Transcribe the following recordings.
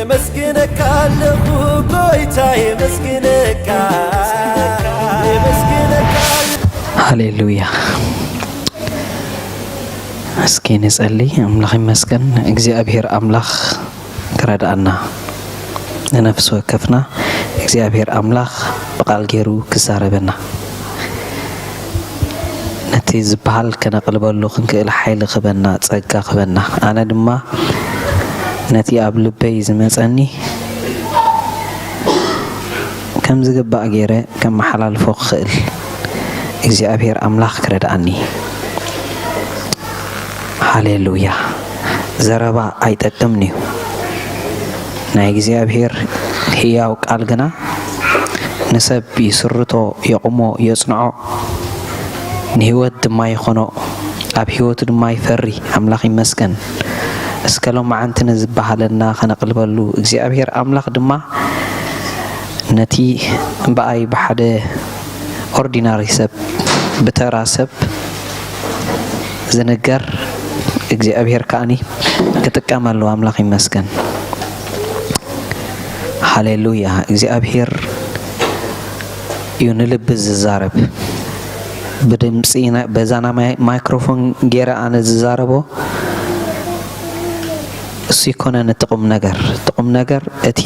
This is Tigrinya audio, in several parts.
የመስግነካ ኣለኹ ጎይታ፣ የመስግነካ፣ የመስግነካ። ሃሌሉያ። እስኪ ንጸሊ። ኣምላኽ ይመስገን። እግዚኣብሔር ኣምላኽ ክረድኣና፣ ንነፍሲ ወከፍና እግዚኣብሔር ኣምላኽ ብቓል ገይሩ ክዛረበና፣ ነቲ ዝበሃል ከነቕልበሉ ክንክእል ሓይሊ ክበና፣ ጸጋ ክበና። ኣነ ድማ ነቲ ኣብ ልበይ ዝመጸኒ ከም ዝግባእ ገይረ ከመሓላልፎ ክኽእል እግዚኣብሔር ኣምላኽ ክረድኣኒ። ሃሌሉያ። ዘረባ ኣይጠቅምን እዩ። ናይ እግዚኣብሔር ህያው ቃል ግና ንሰብ ይስርቶ፣ የቑሞ፣ የጽንዖ፣ ንህይወት ድማ ይኾኖ፣ ኣብ ህይወቱ ድማ ይፈሪ። ኣምላኽ ይመስገን። እስከ ሎማዓንቲ ንዝበሃለና ከነቕልበሉ፣ እግዚኣብሔር ኣምላኽ ድማ ነቲ ብኣይ ብሓደ ኦርዲናሪ ሰብ፣ ብተራ ሰብ ዝንገር እግዚኣብሔር ከኣኒ ክጥቀመሉ ኣምላኽ ይመስገን። ሃሌሉያ። እግዚኣብሔር እዩ ንልቢ ዝዛረብ። ብድምፂ ና-፣ በዛ ናይ ማይ-፣ ማይክሮፎን ገይረ ኣነ ዝዛረቦ እሱ ይኮነን እቲ ቁም ነገር። እቲ ቁም ነገር እቲ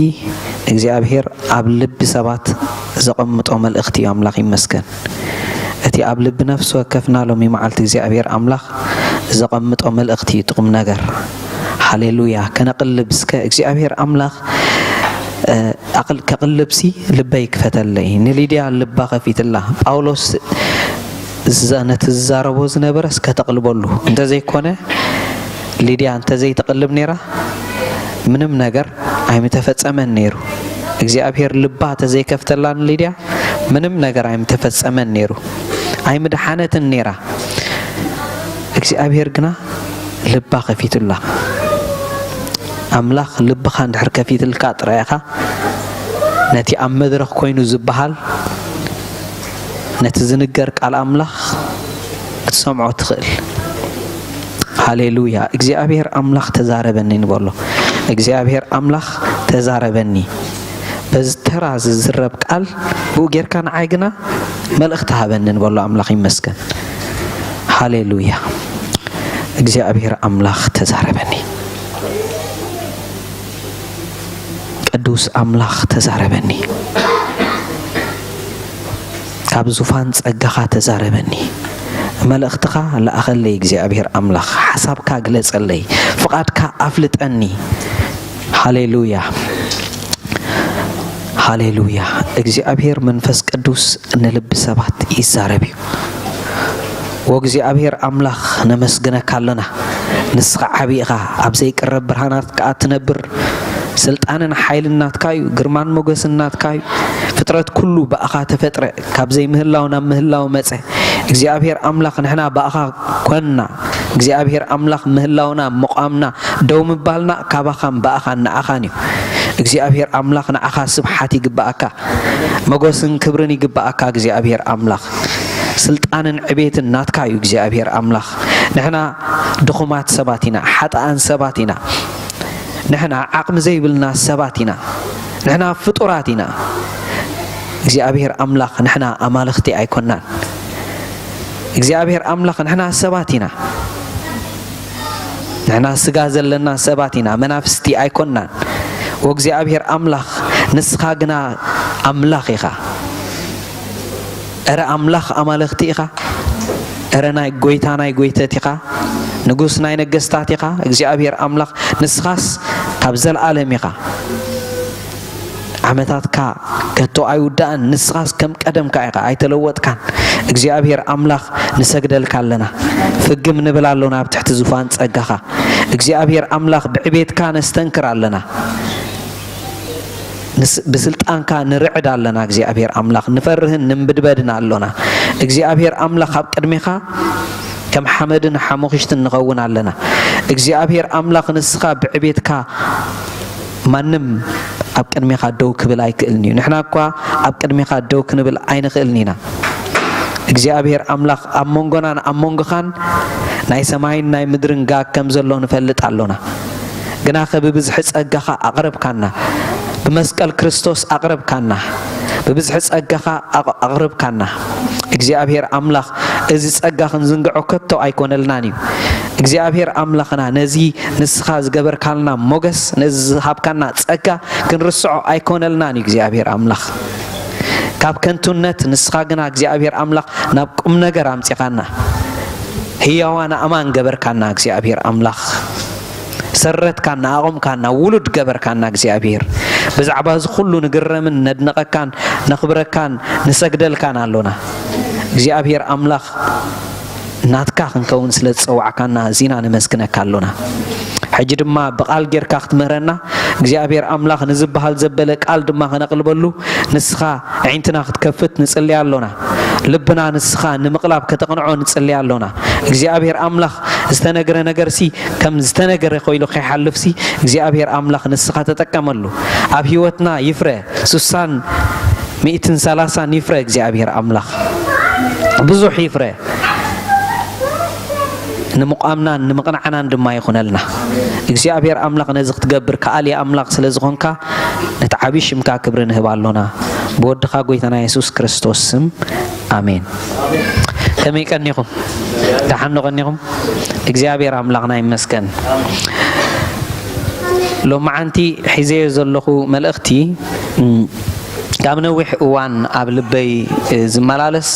እግዚኣብሔር ኣብ ልቢ ሰባት ዘቐምጦ መልእኽቲ እዩ። ኣምላኽ ይመስገን። እቲ ኣብ ልቢ ነፍሲ ወከፍና ሎሚ መዓልቲ እግዚኣብሔር ኣምላኽ ዘቐምጦ መልእኽቲ እዩ እቲ ቁም ነገር። ሃሌሉያ። ከነቕልብ እስከ እግዚኣብሔር ኣምላኽ፣ እ፣ ኣቕል-፣ ከቕልብሲ ልበይ ክፈተለይ። ንሊድያ ልባ ከፊትላ። ጳውሎስ እዛ ነቲ ዝዛረቦ ዝነበረስ ከተቕልበሉ እንተዘይኮነ፣ ሊድያ እንተዘይትቕልብ ነይራ፣ ምንም ነገር ኣይምተፈጸመን ነይሩ። እግዚኣብሔር ልባ ተዘይከፍተላ ንሊድያ፣ ምንም ነገር ኣይምተፈጸመን ነይሩ። ኣይምድሓነትን ነይራ። እግዚኣብሔር ግና ልባ ከፊቱላ። ኣምላኽ ልብኻ እንድሕር ከፊትልካ ጥራይ ኢኻ ነቲ ኣብ መድረኽ ኮይኑ ዝበሃል፣ ነቲ ዝንገር ቃል ኣምላኽ ክትሰምዖ ትኽእል። ሃሌሉያ። እግዚኣብሔር ኣምላኽ ተዛረበኒ ንበሎ። እግዚኣብሔር ኣምላኽ ተዛረበኒ። በዚ ተራ ዝዝረብ ቃል ብኡ ጌርካ ንዓይ ግና መልእኽቲ ሃበኒ ንበሎ። ኣምላኽ ይመስገን። ሃሌሉያ። እግዚኣብሔር ኣምላኽ ተዛረበኒ። ቅዱስ ኣምላኽ ተዛረበኒ። ካብ ዙፋን ጸጋኻ ተዛረበኒ። መልእኽትኻ ለኣኸለይ እግዚኣብሔር ኣምላኽ። ሓሳብካ ግለጸለይ። ፍቓድካ ኣፍልጠኒ። ሃሌሉያ። ሃሌሉያ። እግዚኣብሔር መንፈስ ቅዱስ ንልቢ ሰባት ይዛረብ እዩ። ወእግዚኣብሔር ኣምላኽ ነመስግነካ ኣለና። ንስኻ ዓቢ ኢኻ፣ ኣብ ዘይቅረብ ብርሃናት ከኣ ትነብር። ስልጣንን ሓይልን ናትካ እዩ፣ ግርማን ሞገስን ናትካ እዩ። ፍጥረት ኩሉ ብኣኻ ተፈጥረ፣ ካብ ዘይምህላው ናብ ምህላው መጸ። እግዚኣብሔር ኣምላኽ ንሕና ብኣኻ ኮንና። እግዚኣብሔር ኣምላኽ ምህላውና፣ ምቋምና፣ ደው ምባልና ካባኻን ብኣኻን ንኣኻን እዩ። እግዚኣብሔር ኣምላኽ ንዓኻ ስብሓት ይግብኣካ። ሞገስን ክብርን ይግብኣካ እግዚኣብሔር ኣምላኽ። ስልጣንን ዕቤትን ናትካ እዩ እግዚኣብሔር ኣምላኽ። ንሕና ድኹማት ሰባት ኢና፣ ሓጥኣን ሰባት ኢና። ንሕና ዓቕሚ ዘይብልና ሰባት ኢና። ንሕና ፍጡራት ኢና። እግዚኣብሔር ኣምላኽ ንሕና ኣማልኽቲ ኣይኮናን። እግዚኣብሔር ኣምላኽ ንሕና ሰባት ኢና። ንሕና ስጋ ዘለና ሰባት ኢና፣ መናፍስቲ ኣይኮናን። ወእግዚኣብሔር ኣምላኽ ንስኻ ግና ኣምላኽ ኢኻ። እረ ኣምላኽ ኣማልኽቲ ኢኻ። እረ ናይ ጎይታ ናይ ጎይተት ኢኻ። ንጉስ ናይ ነገስታት ኢኻ። እግዚኣብሔር ኣምላኽ ንስኻስ ካብ ዘለኣለም ኢኻ። ዓመታትካ ከቶ ኣይውዳእን፣ ንስኻስ ከም ቀደምካ ኢኻ፣ ኣይተለወጥካን። እግዚኣብሔር ኣምላኽ ንሰግደልካ ኣለና፣ ፍግም ንብል ኣሎና ኣብ ትሕቲ ዙፋን ጸጋኻ። እግዚኣብሔር ኣምላኽ ብዕቤትካ ነስተንክር ኣለና፣ ንስ-፣ ብስልጣንካ ንርዕድ ኣለና። እግዚኣብሔር ኣምላኽ ንፈርህን ንንብድበድን ኣሎና። እግዚኣብሔር ኣምላኽ ኣብ ቅድሜኻ ከም ሓመድን ሓሙኽሽትን ንኸውን ኣለና። እግዚኣብሔር ኣምላኽ ንስኻ ብዕቤትካ ማንም ኣብ ቅድሜኻ ደው ክብል ኣይክእልን እዩ። ንሕና እኳ ኣብ ቅድሜኻ ደው ክንብል ኣይንኽእልን ኢና። እግዚኣብሔር ኣምላኽ ኣብ መንጎናን ኣብ መንጎኻን ናይ ሰማይን ናይ ምድርን ጋግ ከም ዘሎ ንፈልጥ ኣሎና። ግናኸ ብብዝሒ ጸጋኻ ኣቕረብካና፣ ብመስቀል ክርስቶስ ኣቕረብካና፣ ብብዝሒ ጸጋኻ ኣቕ-፣ ኣቕረብካና። እግዚኣብሔር ኣምላኽ፣ እዚ ጸጋ ክንዝንግዖ ከቶ ኣይኮነልናን እዩ። እግዚኣብሔር ኣምላኽና፣ ነዚ ንስኻ ዝገበርካልና ሞገስ፣ ነዚ ዝሃብካና ጸጋ ክንርስዖ ኣይኮነልናን እዩ እግዚኣብሔር ኣምላኽ። ካብ ከንቱነት ንስኻ ግና እግዚኣብሔር ኣምላኽ ናብ ቁም ነገር ኣምጺኻና። ህያዋን ኣእማን ገበርካና እግዚኣብሔር ኣምላኽ። ሰረትካና፣ ኣቑምካና፣ ውሉድ ገበርካና እግዚኣብሔር። ብዛዕባ እዚ ኩሉ ንግረምን ነድንቐካን ነኽብረካን ንሰግደልካን ኣሎና። እግዚኣብሔር ኣምላኽ ናትካ ክንከውን ስለ ዝጸዋዕካና እዚና ነመስግነካ ኣሎና። ሕጂ ድማ ብቓል ጌርካ ክትምህረና እግዚኣብሔር ኣምላኽ ንዝበሃል ዘበለ ቃል ድማ ከነቕልበሉ ንስኻ ኣዒንትና ክትከፍት ንጽሊ ኣሎና። ልብና ንስኻ ንምቕላብ ከተቕንዖ ንጽሊ ኣሎና። እግዚኣብሔር ኣምላኽ ዝተነግረ ነገርሲ ከም ዝተነገረ ኮይሉ ከይሓልፍሲ እግዚኣብሔር ኣምላኽ ንስኻ ተጠቀመሉ። ኣብ ህይወትና ይፍረ፣ ሱሳን ሚእትን ሰላሳን ይፍረ እግዚኣብሔር ኣምላኽ። ብዙሕ ይፍረ። ንምቋምናን ንምቕናዕናን ድማ ይኹነልና። እግዚኣብሔር ኣምላኽ ነዚ ክትገብር ከኣሊ ኣምላኽ ስለ ዝኾንካ ነቲ ዓብዪ ሽምካ ክብሪ ንህብ ኣሎና። ብወድኻ ጎይታና የሱስ ክርስቶስ ስም ኣሜን። ከመይ ቀኒኹም? ደሓን ዶ ቀኒኹም? እግዚኣብሔር ኣምላኽና ይመስገን። ሎማዓንቲ ሒዘዮ ዘለኹ መልእኽቲ፣ እም፣ ካብ ነዊሕ እዋን ኣብ ልበይ፣ እ፣ ዝመላለስ፣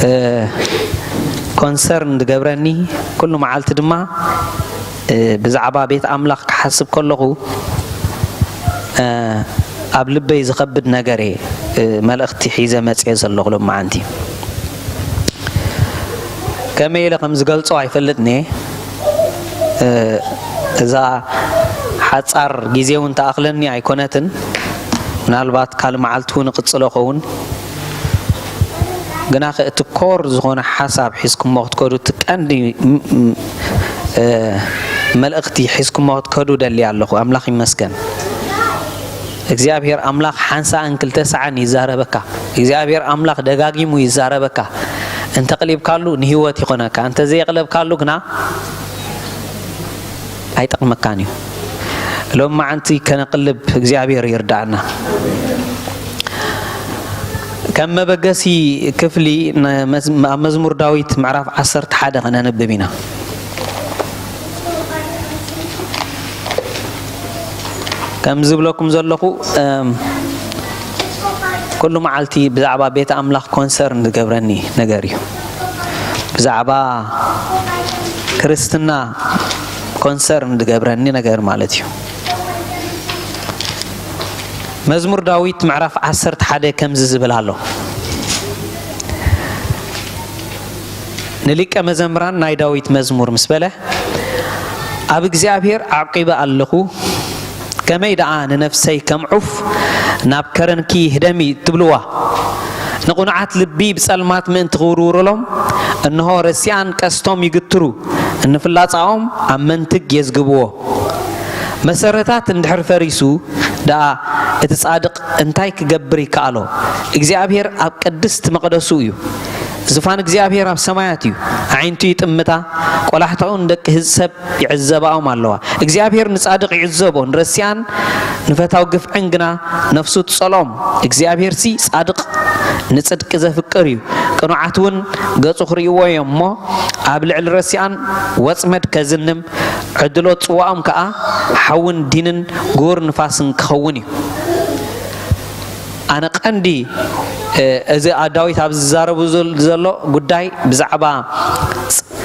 እ፣ ኮንሰርን ዝገብረኒ፣ ኩሉ መዓልቲ ድማ፣ እ፣ ብዛዕባ ቤት ኣምላኽ ክሓስብ ከለኹ፣ እ፣ ኣብ ልበይ ዝኸብድ ነገር እየ፣ እ፣ መልእኽቲ ሒዘ መጽየ ዘለኹ ሎማዓንቲ። ከመይ ኢለ ከም ዝገልጾ ኣይፈልጥን እየ። እ፣ እዛ ሓጻር ግዜ እውን ትኣኽለኒ ኣይኮነትን። ምናልባት ካልእ መዓልቲ እውን እቕጽሎ ኸውን። ግናኸ እቲ ኮር ዝኾነ ሓሳብ ሒዝኩሞ ክትከዱ፣ እቲ ቀንዲ ም-፣ ም-፣ እ፣ መልእኽቲ ሒዝኩሞ ክትከዱ ደሊ ኣለኹ። ኣምላኽ ይመስገን። እግዚኣብሔር ኣምላኽ ሓንሳእን ክልተ ሳዕን ይዛረበካ። እግዚኣብሔር ኣምላኽ ደጋጊሙ ይዛረበካ። እንተቕሊብካሉ ንህይወት ይኾነካ፣ እንተዘየቕለብካሉ ግና ኣይጠቕመካን እዩ። ሎም መዓንቲ ከነቕልብ እግዚኣብሔር ይርዳእና። ከም መበገሲ ክፍሊ ነ-፣ መዝ-፣ ኣብ መዝሙር ዳዊት ምዕራፍ ዓሰርተ ሓደ ከነንብብ ኢና። ከም ዝብለኩም ዘለኹ፣ እም፣ ኩሉ መዓልቲ ብዛዕባ ቤት ኣምላኽ ኮንሰርን ዝገብረኒ ነገር እዩ። ብዛዕባ ክርስትና ኮንሰርን ዝገብረኒ ነገር ማለት እዩ። መዝሙር ዳዊት ምዕራፍ ዓሰርተ ሓደ ከምዚ ዝብል ኣሎ። ንሊቀ መዘምራን ናይ ዳዊት መዝሙር ምስ በለ፣ ኣብ እግዚኣብሔር ዓቂበ ኣለኹ፣ ከመይ ደኣ ንነፍሰይ ከም ዑፍ ናብ ከረንኪ ህደሚ ትብልዋ። ንቕኑዓት ልቢ ብጸልማት ምእንቲ ክውርውርሎም፣ እንሆ ረሲኣን ቀስቶም ይግትሩ፣ እንፍላጻኦም ኣብ መንትግ የዝግብዎ። መሰረታት እንድሕር ፈሪሱ ደኣ እቲ ጻድቕ እንታይ ክገብር ይከኣሎ? እግዚኣብሔር ኣብ ቅድስቲ መቕደሱ እዩ። ዝፋን እግዚኣብሔር ኣብ ሰማያት እዩ። ኣዒንቱ ይጥምታ፣ ቆላሕታኡ ንደቂ ህዝ-፣ ሰብ ይዕዘባኦም ኣለዋ። እግዚኣብሔር ንጻድቕ ይዕዘቦ፣ ንረሲኣን ንፈታው ግፍዕን ግና ነፍሱ ትጸልኦም። እግዚኣብሔርሲ ጻድቕ ንጽድቂ ዘፍቅር እዩ። ቅኑዓት እውን ገጹ ክርእይዎ እዮም እሞ፣ ኣብ ልዕሊ ረሲኣን ወጽመድ ከዝንም፣ ዕድሎት ጽዋኦም ከኣ ሓውን ዲንን ጉሁር ንፋስን ክኸውን እዩ። ኣነ ቀንዲ፣ እ፣ እዚ ኣ-፣ ዳዊት ኣብዚ ዝዛረቡ ዘል-፣ ዘሎ ጉዳይ ብዛዕባ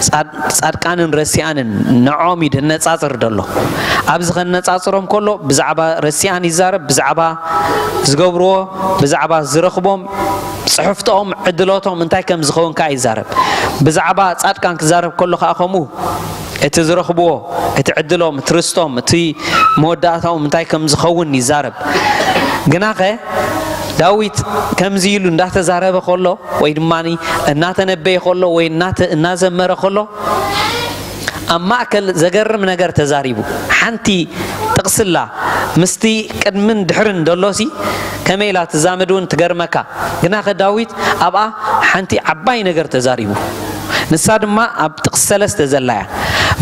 ጻድ-፣ ጻድቃንን ረሲኣንን ንዕኦም እዩ ደነጻጽር ደሎ። ኣብዚ ከነጻጽሮም ከሎ ብዛዕባ ረሲኣን ይዛረብ፣ ብዛዕባ ዝገብርዎ፣ ብዛዕባ ዝረኽቦም፣ ጽሕፍቶኦም፣ ዕድሎቶም እንታይ ከም ዝኸውን ከኣ ይዛረብ። ብዛዕባ ጻድቃን ክዛረብ ከሎ ከኣ ከምኡ እቲ ዝረኽብዎ፣ እቲ ዕድሎም፣ እቲ ርስቶም፣ እቲ መወዳእታኦም እንታይ ከም ዝኸውን ይዛረብ። ግናኸ ዳዊት ከምዚ ኢሉ እንዳተዛረበ ከሎ ወይ ድማ እናተነበየ ከሎ ወይ እናተ-፣ እናዘመረ ከሎ ኣብ ማእከል ዘገርም ነገር ተዛሪቡ። ሓንቲ ጥቕስላ ምስቲ ቅድምን ድሕርን ደሎሲ ከመይ ኢላ ትዛመድ እውን ትገርመካ። ግናኸ ዳዊት ኣብኣ ሓንቲ ዓባይ ነገር ተዛሪቡ። ንሳ ድማ ኣብ ጥቕሲ ሰለስተ ዘላ እያ።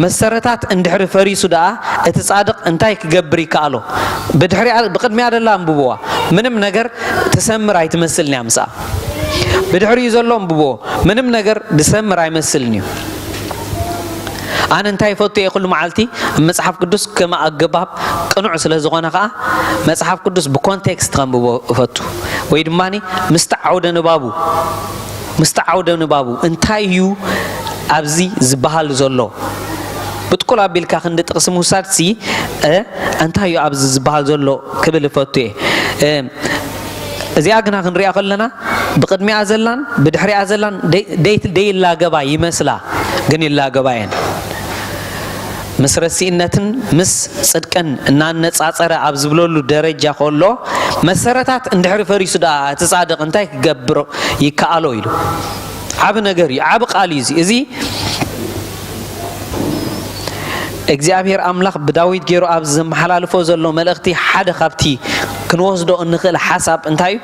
መሰረታት እንድሕሪ ፈሪሱ ደኣ እቲ ጻድቕ እንታይ ክገብር ይከኣሎ? ብድሕሪኣ፣ ብቕድሚኣ ደላ ኣንብብዋ። ምንም ነገር ትሰምር ኣይትመስልን እያ ምስኣ። ብድሕሪኡ ዘሎ ኣንብብዎ። ምንም ነገር ዝሰምር ኣይመስልን እዩ። ኣነ እንታይ ይፈቱ እየ? ኩሉ መዓልቲ ኣብ መጽሓፍ ቅዱስ ከም ኣገባብ ቅኑዕ ስለ ዝኾነ ከኣ መጽሓፍ ቅዱስ ብኮንቴክስት ከንብቦ እፈቱ፣ ወይ ድማ ምስቲ ዓውደ ንባቡ ምስቲ ዓውደ ንባቡ እንታይ እዩ ኣብዚ ዝበሃል ዘሎ? ብጥቁል ኣቢልካ ክንዲ ጥቕሲ ምውሳድሲ፣ እ፣ እንታይ እዩ ኣብዚ ዝበሃል ዘሎ ክብል እፈቱ እየ። እ፣ እዚኣ ግና ክንሪኣ ከለና ብቕድሚኣ ዘላን ብድሕሪኣ ዘላን ደይ-፣ ደይ-፣ ደይላገባ ይመስላ፣ ግን ይላገባ እየን። ምስ ረሲእነትን ምስ ጽድቅን እናነጻጸረ ኣብ ዝብለሉ ደረጃ ከሎ፣ መሰረታት እንድሕሪ ፈሪሱ ደኣ እቲ ጻድቕ እንታይ ክገብር ይከኣሎ ኢሉ። ዓቢ ነገር እዩ፣ ዓቢ ቃል እዩ እዚ። እዚ እግዚኣብሔር ኣምላኽ ብዳዊት ገይሩ ኣብ ዘመሓላልፎ ዘሎ መልእኽቲ ሓደ ካብቲ ክንወስዶ እንኽእል ሓሳብ እንታይ እዩ?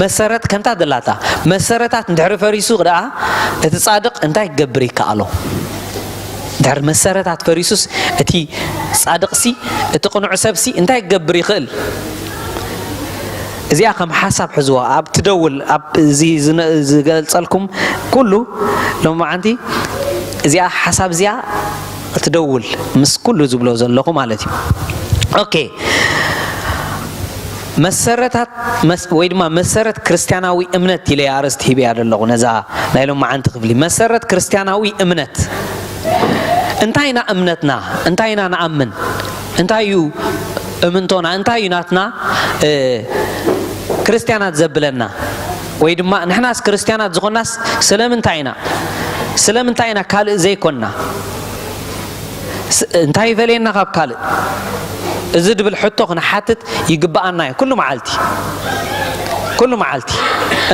መሰረት ከምታ ደላታ መሰረታት እንድሕሪ ፈሪሱ ደኣ እቲ ጻድቕ እንታይ ክገብር ይከኣሎ? ድሕሪ መሰረታት ፈሪሱስ እቲ ጻድቕሲ፣ እቲ ቅኑዕ ሰብሲ እንታይ ክገብር ይኽእል? እዚኣ ከም ሓሳብ ሕዝዋ ኣብ ትደውል፣ ኣብ እዚ ዝነ-፣ ዝገልጸልኩም ኩሉ ሎማዓንቲ እዚኣ ሓሳብ እዚኣ ትደውል ምስ ኩሉ ዝብሎ ዘለኹ ማለት እዩ። ኦኬ፣ መሰረታት መስ-፣ ወይ ድማ መሰረት ክርስትያናዊ እምነት ኢለ ኣርእስቲ ሂበያ ዘለኹ ነዛ ናይ ሎማዓንቲ ክፍሊ። መሰረት ክርስትያናዊ እምነት። እንታይ ኢና እምነትና? እንታይ ኢና ንኣምን? እንታይ እዩ እምንቶና? እንታይ እዩ ናትና፣ እ፣ ክርስትያናት ዘብለና? ወይ ድማ ንሕናስ ክርስትያናት ዝኾናስ ስለምንታይ ኢና? ስለምንታይ ኢና ካልእ ዘይኮንና? ስ-፣ እንታይ ይፈልየና ካብ ካልእ? እዚ ድብል ሕቶ ክንሓትት ይግብኣና እዩ። ኩሉ መዓልቲ፣ ኩሉ መዓልቲ።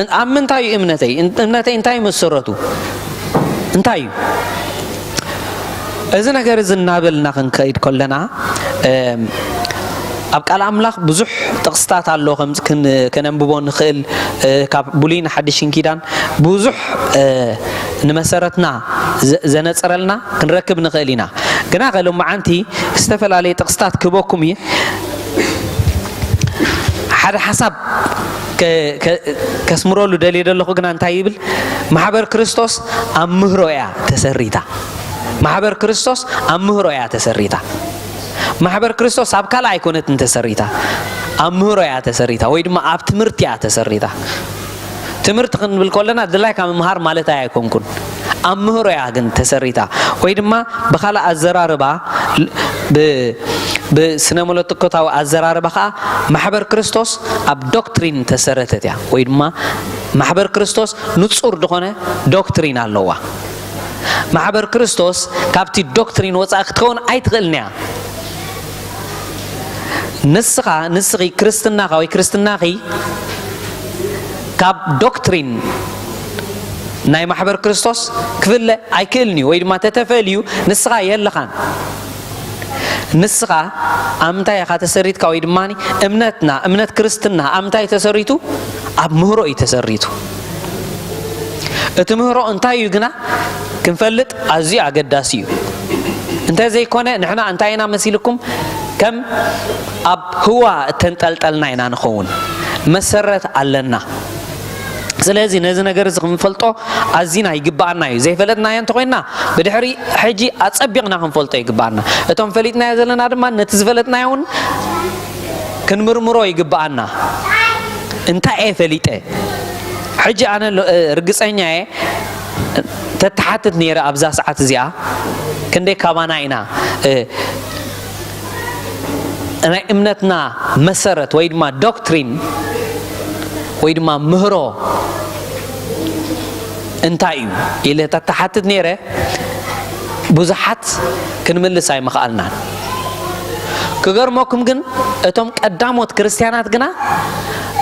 እን-፣ ኣብ ምንታይ እዩ እምነተይ? እን-፣ እምነተይ እንታይ መሰረቱ? እንታይ እዩ? እዚ ነገር እዚ እናበልና ክንከይድ ከለና፣ እም፣ ኣብ ቃል ኣምላኽ ብዙሕ ጥቕስታት ኣሎ፣ ከም ክን-፣ ከነንብቦ ንኽእል፣ እ፣ ካብ ብሉይ ንሓድሽን ኪዳን ብዙሕ፣ እ፣ ንመሰረትና ዘ-፣ ዘነጽረልና ክንረክብ ንኽእል ኢና። ግና ከ ሎማዓንቲ ዝተፈላለየ ጥቕስታት ክህበኩም እየ። ሓደ ሓሳብ ከ-፣ ከ-፣ ከስምረሉ ደልየ ዘለኹ ግና እንታይ ይብል? ማሕበር ክርስቶስ ኣብ ምህሮ እያ ተሰሪታ። ማሕበር ክርስቶስ ኣብ ምህሮ እያ ተሰሪታ። ማሕበር ክርስቶስ ኣብ ካልእ ኣይኮነትን ተሰሪታ፣ ኣብ ምህሮ እያ ተሰሪታ፣ ወይ ድማ ኣብ ትምህርቲ እያ ተሰሪታ። ትምህርቲ ክንብል ከለና ድላይካ ምምሃር ማለት ኣይኮንኩን። ኣብ ምህሮ እያ ግን ተሰሪታ፣ ወይ ድማ ብኻልእ ኣዘራርባ፣ ብ-፣ ብስነ መለኮታዊ ኣዘራርባ ከዓ ማሕበር ክርስቶስ ኣብ ዶክትሪን ተሰረተት እያ፣ ወይ ድማ ማሕበር ክርስቶስ ንጹር ዝኾነ ዶክትሪን ኣለዋ። ማሕበር ክርስቶስ ካብቲ ዶክትሪን ወጻኢ ክትከውን ኣይትኽእልን እያ። ንስኻ፣ ንስኺ ክርስትናኻ ወይ ክርስትናኺ ካብ ዶክትሪን ናይ ማሕበር ክርስቶስ ክፍለ ኣይክእልን እዩ፣ ወይ ድማ ተተፈልዩ ንስኻ የለኻን። ንስኻ ኣብ ምንታይ ኢኻ ተሰሪትካ? ወይ ድማ እምነትና፣ እምነት ክርስትና ኣብ ምንታይ ተሰሪቱ? ኣብ ምህሮ እዩ ተሰሪቱ። እቲ ምህሮ እንታይ እዩ ግና ክንፈልጥ ኣዝዩ ኣገዳሲ እዩ። እንተዘይኮነ ንሕና እንታይ ኢና መሲልኩም? ከም ኣብ ህዋ እተንጠልጠልና ኢና ንኸውን። መሰረት ኣለና። ስለዚ ነዚ ነገር እዚ ክንፈልጦ ኣዚና ይግብኣና እዩ። ዘይፈለጥናዮ እንተኾይንና ብድሕሪ ሕጂ ኣጸቢቕና ክንፈልጦ ይግብኣና። እቶም ፈሊጥናዮ ዘለና ድማ ነቲ ዝፈለጥናዮ እውን ክንምርምሮ ይግብኣና። እንታይ እየ ፈሊጠ? ሕጂ ኣነ ሎ-፣ እ፣ ርግጸኛ እየ ተተሓትት ነይረ ኣብዛ ሰዓት እዚኣ። ክንደይ ካባና ኢና፣ እ፣ ናይ እምነትና መሰረት ወይ ድማ ዶክትሪን ወይ ድማ ምህሮ እንታይ እዩ ኢለ ተተሓትት ነይረ፣ ብዙሓት ክንምልስ ኣይምኽኣልናን። ክገርመኩም ግን እቶም ቀዳሞት ክርስትያናት ግና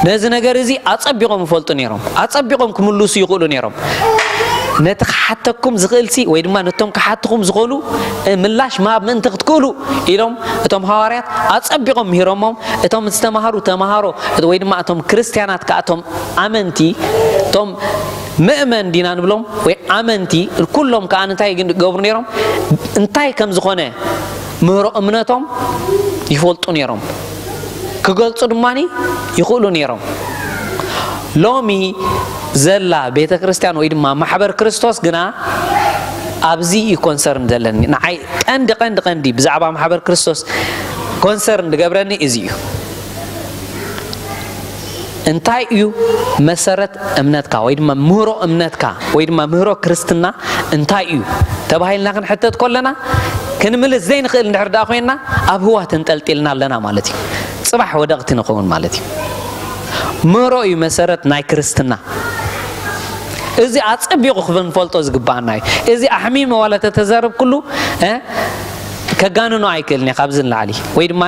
ነዚ ነገር እዚ ኣጸቢቖም ይፈልጡ ነይሮም፣ ኣጸቢቖም ክምልሱ ይኽእሉ ነይሮም። ነቲ ክሓተኩም ዝኽእልሲ ወይ ድማ ነቶም ክሓትኹም ዝኽእሉ ምላሽ ምሃብ ምእንቲ ክትክእሉ ኢሎም እቶም ሃዋርያት ኣጸቢቖም ምሂሮሞም። እቶም ዝተማሃሩ ተማሃሮ ወይ ድማ እቶም ክርስትያናት ከኣ እቶም ኣመንቲ፣ እቶም ምእመን ዲና ንብሎም ወይ ኣመንቲ ኩሎም ከኣ እንታይ ግን ይገብሩ ነይሮም? እንታይ ከም ዝኾነ ምህሮ እምነቶም ይፈልጡ ነይሮም። ክገልጹ ድማ ይኽእሉ ነይሮም። ሎሚ ዘላ ቤተ ክርስቲያን ወይ ድማ ማሕበር ክርስቶስ ግና ኣብዚ እዩ ኮንሰርን ዘለኒ። ንዓይ ቀንዲ ቀንዲ ቀንዲ ብዛዕባ ማሕበር ክርስቶስ ኮንሰርን ዝገብረኒ እዚ እዩ። እንታይ እዩ መሰረት እምነትካ ወይ ድማ ምህሮ እምነትካ ወይ ድማ ምህሮ ክርስትና እንታይ እዩ ተባሂልና ክንሕተት ከለና ክንምልስ ዘይንኽእል እንድሕር ደኣ ኮይንና ኣብ ህዋ ተንጠልጢልና ኣለና ማለት እዩ። ጽባሕ ወደቕቲ ንኸውን ማለት እዩ። ምህሮ እዩ መሰረት ናይ ክርስትና። እዚ ኣጸቢቑ ክንፈልጦ ዝግባኣና እዩ። እዚ ኣሕሚመ ዋላ ተተዛረብኩሉ እ ከጋንኖ ኣይክእልን እየ። ካብዚ ንላዕሊ ወይ ድማ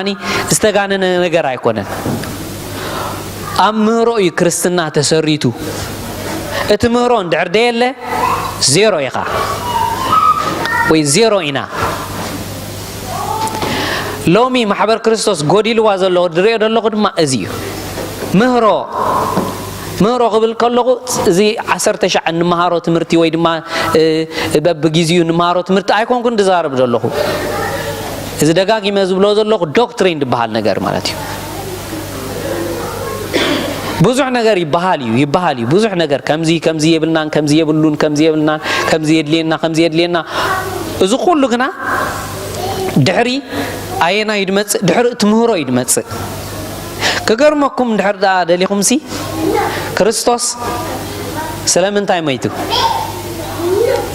ዝተጋነነ ነገር ኣይኮነን። ኣብ ምህሮ እዩ ክርስትና ተሰሪቱ። እቲ ምህሮ እንድሕር ደየለ ዜሮ ኢኻ ወይ ዜሮ ኢና። ሎሚ ማሕበር ክርስቶስ ጎዲልዋ ዘሎ ዝሪኦ ዘለኹ ድማ እዚ እዩ። ምህሮ ምህሮ ክብል ከለኹ እዚ ዓሰርተ ሻዕ እንመሃሮ ትምህርቲ ወይ ድማ እ፣ በብግዜኡ እንመሃሮ ትምህርቲ ኣይኮንኩን ዝዛረብ ዘለኹ። እዚ ደጋጊመ ዝብሎ ዘለኹ ዶክትሪን ዝበሃል ነገር ማለት እዩ። ብዙሕ ነገር ይበሃል እዩ ይበሃል እዩ ብዙሕ ነገር ከምዚ ከምዚ የብልናን ከምዚ የብሉን ከምዚ የብልናን ከምዚ የድልየና ከምዚ የድልየና። እዚ ኩሉ ግና ድሕሪ ኣየናይ እዩ ድመፅእ? ድሕሪ እቲ ምህሮ እዩ ድመፅእ። ክገርመኩም እንድሕር ደኣ ደሊኹምሲ ክርስቶስ ስለምንታይ መይቱ?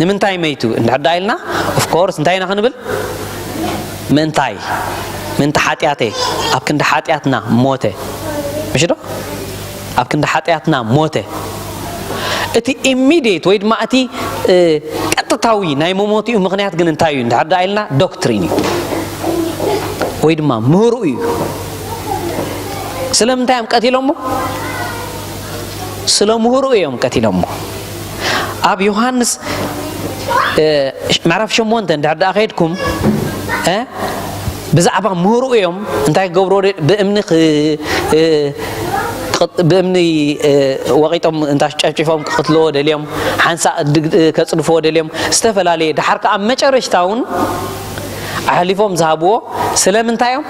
ንምንታይ መይቱ እንድሕር ደኣ ኢልና፣ ኦፍኮርስ እንታይ ኢና ክንብል? ምእንታይ ምእንቲ ሓጢኣተይ ኣብ ክንዲ ሓጢኣትና ሞተ። ምሽ ዶ? ኣብ ክንዲ ሓጢኣትና ሞተ። እቲ ኢሚድየት ወይ ድማ እቲ እ፣ ቀጥታዊ ናይ መሞቲኡ ምኽንያት ግን እንታይ እዩ እንድሕር ደኣ ኢልና፣ ዶክትሪን እዩ ወይ ድማ ምህርኡ እዩ። ስለምንታይ እዮም ቀቲሎሞ? ስለ ምህርኡ እዮም ቀቲሎሞ። ኣብ ዮሃንስ እ፣ ምዕራፍ ሸሞንተ እንድሕር ደኣ ከይድኩም እ፣ ብዛዕባ ምህርኡ እዮም እንታይ ክገብርዎ ደ- ብእምኒ ክ- እ፣ ክቕጥ- ብእምኒ እ፣ ወቒጦም እንታይ ጨፍጭፎም ክቕትልዎ ደልዮም ሓንሳእ ድ- እ፣ ከጽድፍዎ ደልዮም ዝተፈላለየ ድሓር ከኣ ኣብ መጨረሽታ እውን ኣሕሊፎም ዝሃብዎ ስለምንታይ እዮም?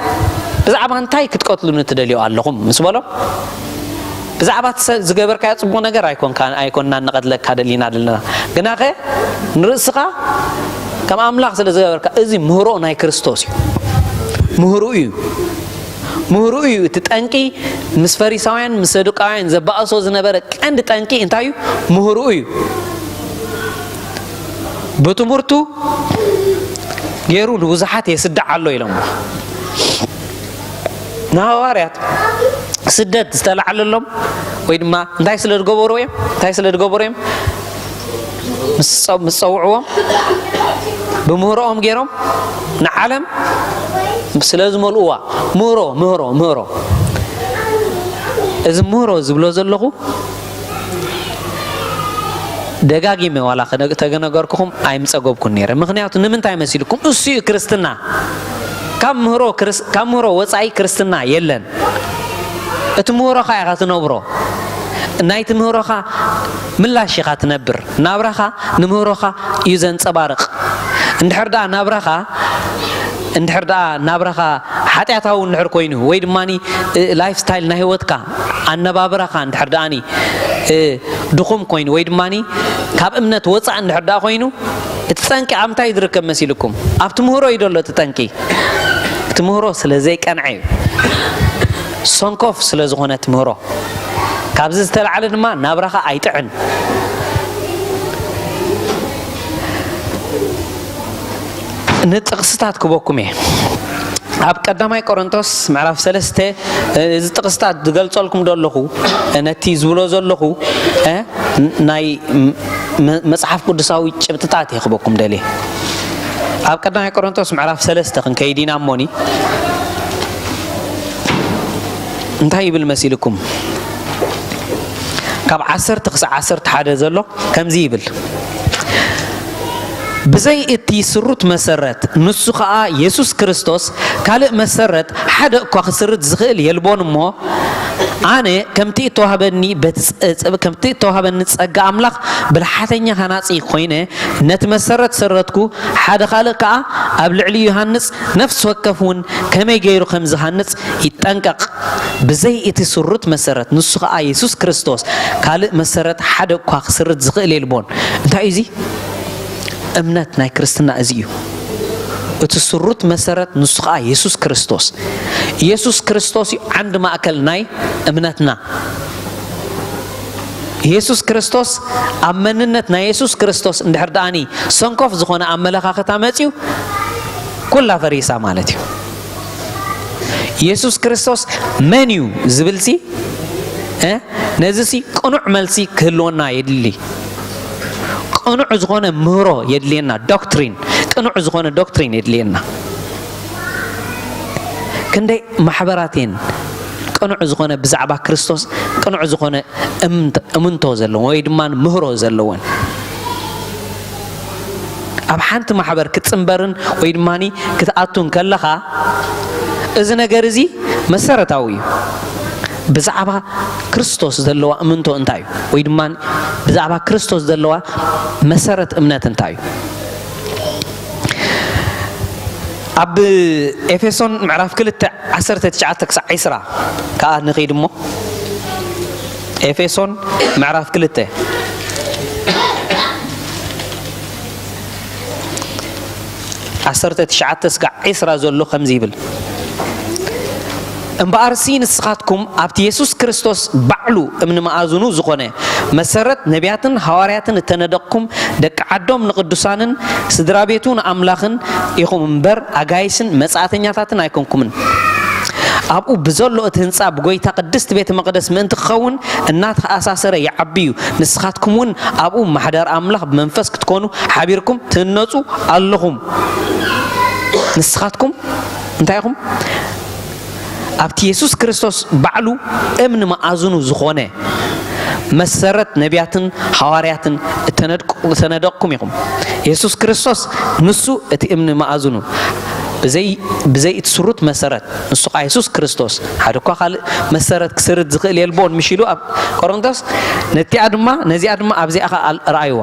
ብዛዕባ እንታይ ክትቀትሉኒ ትደልዩ ኣለኹም ምስ በሎም ብዛዕባ እቲ ሰብ ዝገበርካዮ ጽቡቕ ነገር ኣይኮንካ ኣይኮንና ንቐትለካ ደሊና ዘለና ግናኸ ንርእስኻ ከም ኣምላኽ ስለ ዝገበርካ እዚ ምህሮ ናይ ክርስቶስ እዩ። ምህርኡ እዩ ምህርኡ እዩ እቲ ጠንቂ ምስ ፈሪሳውያን ምስ ሰዱቃውያን ዘባእሶ ዝነበረ ቀንዲ ጠንቂ እንታይ እዩ? ምህርኡ እዩ። ብትምህርቱ ገይሩ ንብዙሓት የስድዕ ኣሎ ኢሎም ንሃዋርያት ስደት ዝተላዕለሎም ወይ ድማ እንታይ ስለ ዝገበሩ እዮም እንታይ ስለ ዝገበሩ እዮም ምስ ጸ- ምስ ጸውዕዎም ብምህሮኦም ገይሮም ንዓለም ስለ ዝመልእዋ ምህሮ ምህሮ ምህሮ እዚ ምህሮ ዝብሎ ዘለኹ ደጋጊመ ዋላ ከነ- ተገነገርኩኹም ኣይምጸገብኩን ነይረ። ምኽንያቱ ንምንታይ መሲልኩም? እሱ እዩ ክርስትና። ካብ ምህሮ ክርስ- ካብ ምህሮ ወጻኢ ክርስትና የለን። እቲ ምህሮኻ ኢኻ ትነብሮ። ናይቲ ምህሮኻ ምላሽ ኢኻ ትነብር። ናብራኻ ንምህሮኻ እዩ ዘንጸባርቕ። እንድሕር ደኣ ናብራኻ እንድሕር ደኣ ናብራኻ ሓጢኣታዊ እንድሕር ኮይኑ ወይ ድማ ላይፍ ስታይል ናይ ህይወትካ ኣነባብራኻ እንድሕር ደኣኒ እ፣ ድኹም ኮይኑ ወይ ድማ ካብ እምነት ወፃእ እንድሕር ደኣ ኮይኑ እቲ ጠንቂ ኣብ ምንታይ ዝርከብ መሲልኩም? ኣብ ትምህሮ እዩ ዘሎ እቲ ጠንቂ። እቲ ምህሮ ስለ ዘይቀንዐ እዩ። ሰንኮፍ ስለ ዝኾነ ትምህሮ ካብዚ ዝተላዕለ ድማ ናብራኻ ኣይጥዕን። ንጥቕስታት ክበኩም እየ። ኣብ ቀዳማይ ቆሮንቶስ ምዕራፍ ሰለስተ እዚ ጥቕስታት ዝገልጸልኩም ዘለኹ ነቲ ዝብሎ ዘለኹ እ፣ ናይ ም- መጽሓፍ ቅዱሳዊ ጭብጥታት እየ ክበኩም ደልየ። ኣብ ቀዳማይ ቆሮንቶስ ምዕራፍ ሰለስተ ክንከይድ ኢና እሞኒ እንታይ ይብል መሲልኩም? ካብ ዓሰርተ ክሳብ ዓሰርተ ሓደ ዘሎ ከምዚ ይብል። ብዘይ እቲ ስሩት መሰረት፣ ንሱ ኸኣ የሱስ ክርስቶስ፣ ካልእ መሰረት ሓደ እኳ ክስርት ዝኽእል የልቦን እሞ፣ ኣነ ከምቲ እተዋህበኒ በቲ ጸ-፣ ጸ-፣ ከምቲ እተዋህበኒ ጸጋ ኣምላኽ ብልሓተኛ ሃናጺ ኮይነ ነቲ መሰረት ሰረትኩ፣ ሓደ ካልእ ከኣ ኣብ ልዕሊኡ ይሃንጽ፣ ነፍሲ ወከፍ እውን ከመይ ገይሩ ከም ዝሃንጽ ይጠንቀቕ። ብዘይ እቲ ስሩት መሰረት፣ ንሱ ኸኣ የሱስ ክርስቶስ፣ ካልእ መሰረት ሓደ እኳ ክስርት ዝኽእል የልቦን። እንታይ እዩ እዚ? እምነት ናይ ክርስትና እዚ እዩ። እቲ ስሩት መሰረት ንሱ ኸኣ የሱስ ክርስቶስ። የሱስ ክርስቶስ እዩ ዓንዲ ማእከል ናይ እምነትና። የሱስ ክርስቶስ፣ ኣብ መንነት ናይ የሱስ ክርስቶስ እንድሕር ደኣኒ ሰንኮፍ ዝኾነ ኣመለኻኽታ መጺኡ፣ ኩላ ፈሪሳ ማለት እዩ። የሱስ ክርስቶስ መን እዩ ዝብልሲ፣ እ፣ ነዚሲ ቅኑዕ መልሲ ክህልወና የድሊ። ቅኑዕ ዝኾነ ምህሮ የድልየና፣ ዶክትሪን፣ ቅኑዕ ዝኾነ ዶክትሪን የድልየና። ክንደይ ማሕበራት እየን ቅኑዕ ዝኾነ ብዛዕባ ክርስቶስ፣ ቅኑዕ ዝኾነ እምንት-፣ እምንቶ ዘለወን ወይ ድማ ምህሮ ዘለወን። ኣብ ሓንቲ ማሕበር ክትጽንበርን ወይ ድማ ክትኣቱን ከለኻ፣ እዚ ነገር እዚ መሰረታዊ እዩ። ብዛዕባ ክርስቶስ ዘለዋ እምንቶ እንታይ እዩ? ወይ ድማ ብዛዕባ ክርስቶስ ዘለዋ መሰረት እምነት እንታይ እዩ? ኣብ ኤፌሶን ምዕራፍ ክልተ ዓሰርተ ትሽዓተ ክሳዕ ዒስራ ከኣ ንኸይድ እሞ፣ ኤፌሶን ምዕራፍ ክልተ ዓሰርተ ትሽዓተ እስካዕ ዒስራ ዘሎ ከምዚ ይብል፣ እምበኣርሲ ንስኻትኩም ኣብቲ የሱስ ክርስቶስ ባዕሉ እምኒ መኣዝኑ ዝኾነ፣ መሰረት ነቢያትን ሃዋርያትን እተነደቕኩም፣ ደቂ ዓዶም ንቕዱሳንን ስድራ ቤቱ ንኣምላኽን ኢኹም እምበር፣ ኣጋይሽን መጻእተኛታትን ኣይኮንኩምን። ኣብኡ ብዘሎ እቲ ህንጻ ብጎይታ ቅድስቲ ቤተ መቕደስ ምእንቲ ክኸውን እናተኣሳሰረ ይዓቢ እዩ። ንስኻትኩም እውን ኣብኡ ማሕደር ኣምላኽ ብመንፈስ ክትኮኑ ሓቢርኩም ትህነጹ ኣለኹም። ንስኻትኩም እንታይ ኢኹም? ኣብቲ የሱስ ክርስቶስ ባዕሉ እምኒ መኣዝኑ ዝኾነ፣ መሰረት ነቢያትን ሃዋርያትን እተነድቁ-፣ እተነደቕኩም ኢኹም። የሱስ ክርስቶስ ንሱ እቲ እምኒ መኣዝኑ። ብዘይ፣ ብዘይ እቲ ስሩት መሰረት፣ ንሱ ኸዓ የሱስ ክርስቶስ፣ ሓደ እኳ ካልእ መሰረት ክስርት ዝኽእል የልቦን፣ ምሽ ኢሉ ኣብ ቆሮንቶስ። ነቲኣ ድማ፣ ነዚኣ ድማ ኣብዚኣ ኸዓ ኣል-፣ ረኣይዋ።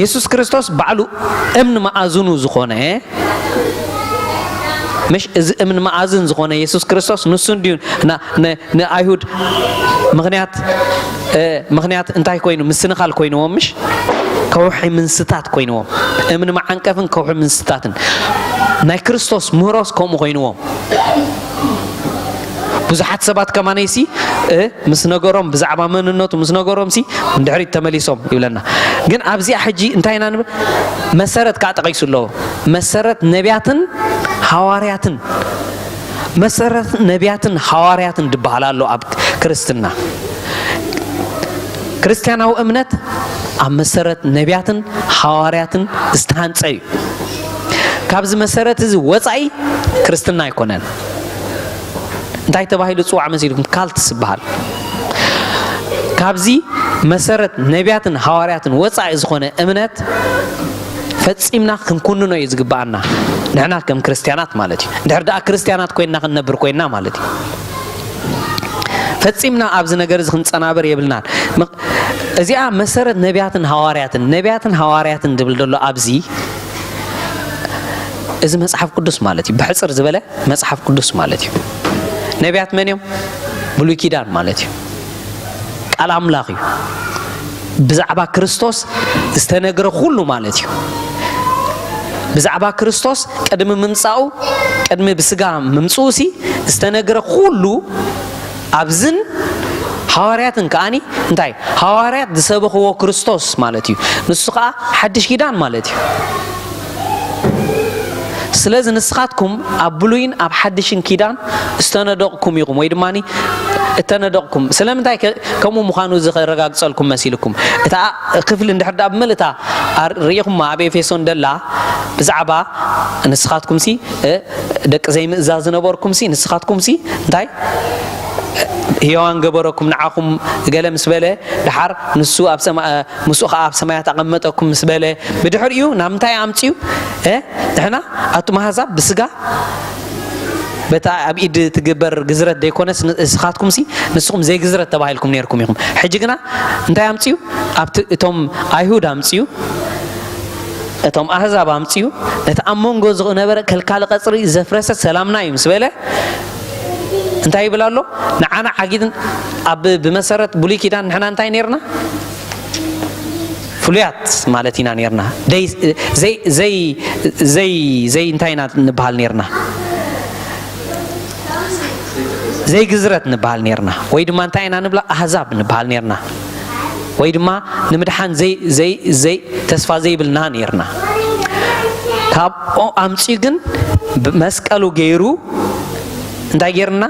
የሱስ ክርስቶስ ባዕሉ እምኒ መኣዝኑ ዝኾነ፣ ምሽ እዚ እምኒ መኣዝን ዝኾነ የሱስ ክርስቶስ ንሱ እንድዩ ና-፣ ን-፣ ንኣይሁድ ምኽንያት፣ እ፣ ምኽንያት እንታይ ኮይኑ? ምስንኻል ኮይንዎም፣ ምሽ? ከውሒ ምንስታት ኮይንዎም። እምኒ መዓንቀፍን ከውሒ ምንስታትን። ናይ ክርስቶስ ምህሮስ ከምኡ ኮይንዎም። ብዙሓት ሰባት ከማነይሲ፣ እ፣ ምስ ነገሮም፣ ብዛዕባ መንነቱ ምስ ነገሮምሲ፣ ንድሕሪት ተመሊሶም ይብለና። ግን ኣብዚኣ ሕጂ እንታይ ኢና ንብል? መሰረት ከኣ ጠቒሱ ኣለዎ። መሰረት ነቢያትን ሃዋርያትን። መሰረት ነቢያትን ሃዋርያትን ዝበሃል ኣሎ ኣብ ክርስትና። ክርስትያናዊ እምነት ኣብ መሰረት ነቢያትን ሃዋርያትን ዝተሃንጸ እዩ። ካብዚ መሰረት እዚ ወጻኢ ክርስትና ኣይኮነን። እንታይ ተባሂሉ ዝጽዋዕ መሲልኩም? ካልትስ ዝበሃል። ካብዚ መሰረት ነቢያትን ሃዋርያትን ወጻኢ ዝኾነ እምነት ፈጺምና ክንኩንኖ እዩ ዝግብኣና። ንሕና ከም ክርስትያናት ማለት እዩ። እንድሕር ደኣ ክርስትያናት ኮይንና ክንነብር ኮይንና ማለት እዩ። ፈጺምና ኣብዚ ነገር እዚ ክንጸናበር የብልናን። ምኽ-፣ እዚኣ መሰረት ነቢያትን ሃዋርያትን፣ ነቢያትን ሃዋርያትን ዝብል ዘሎ ኣብዚ፣ እዚ መጽሓፍ ቅዱስ ማለት እዩ። ብሕጽር ዝበለ መጽሓፍ ቅዱስ ማለት እዩ። ነቢያት መን እዮም? ብሉይ ኪዳን ማለት እዩ። ቃል ኣምላኽ እዩ። ብዛዕባ ክርስቶስ ዝተነግረ ኩሉ ማለት እዩ። ብዛዕባ ክርስቶስ ቅድሚ ምምጻኡ፣ ቅድሚ ብስጋ ምምጽኡሲ ዝተነግረ ኩሉ ኣብዝን ሃዋርያትን ከኣኒ እንታይ? ሃዋርያት ዝሰበኽዎ ክርስቶስ ማለት እዩ። ንሱ ከኣ ሓድሽ ኪዳን ማለት እዩ። ስለዚ ንስኻትኩም ኣብ ብሉይን ኣብ ሓድሽን ኪዳን ዝተነደቕኩም ኢኹም፣ ወይ ድማ እተነደቕኩም። ስለምንታይ ከ-፣ ከምኡ ምዃኑ እዚ ከረጋግጸልኩም መሲልኩም? እታ ክፍሊ እንድሕር ደኣ ብምልእታ ኣር-፣ ርኢኹማ ኣብ ኤፌሶን ደላ ብዛዕባ ንስኻትኩምሲ፣ እ፣ ደቂ ዘይምእዛዝ ዝነበርኩምሲ፣ ንስኻትኩምሲ እንታይ? ህያዋን ገበረኩም ንዓኹም ገለ ምስ በለ፣ ድሓር ንሱ ኣብ ሰማ-፣ ምስኡ ኸዓ ኣብ ሰማያት ኣቐመጠኩም ምስ በለ፣ ብድሕሪኡ ናብ ምንታይ ኣምጽኡ? እ? ንሕና ኣቱም ኣህዛብ ብስጋ በታ ኣብ ኢድ ትግበር ግዝረት ዘይኮነስ፣ ን-፣ ንስኻትኩምሲ ንስኹም ዘይግዝረት ተባሂልኩም ነይርኩም ኢኹም። ሕጂ ግና እንታይ ኣምጽኡ? ኣብቲ እቶም ኣይሁድ ኣምጽኡ፣ እቶም ኣህዛብ ኣምጽኡ፣ ነቲ ኣብ መንጎ ዝነበረ ከልካሊ ቀጽሪ ዘፍረሰ ሰላምና እዩ ምስ በለ፣ እንታይ ይብል ኣሎ? ንዓና ዓጊትን ኣብ፣ ብመሰረት ብሉይ ኪዳን ንሕና እንታይ ነይርና? ፍሉያት ማለት ኢና ነይርና። ደይ-፣ ዘይ-፣ ዘይ-፣ ዘይ-፣ ዘይ-፣ እንታይ ኢና ንበሃል ነይርና? ዘይግዝረት ንበሃል ነይርና። ወይ ድማ እንታይ ኢና ንብላ? ኣህዛብ ንበሃል ነይርና። ወይ ድማ ንምድሓን ዘይ-፣ ዘይ-፣ ዘይ-፣ ተስፋ ዘይብልና ነይርና። ካብኡ ኣምጺኡ ግን ብ-፣ መስቀሉ ገይሩ እንታይ ገይርና?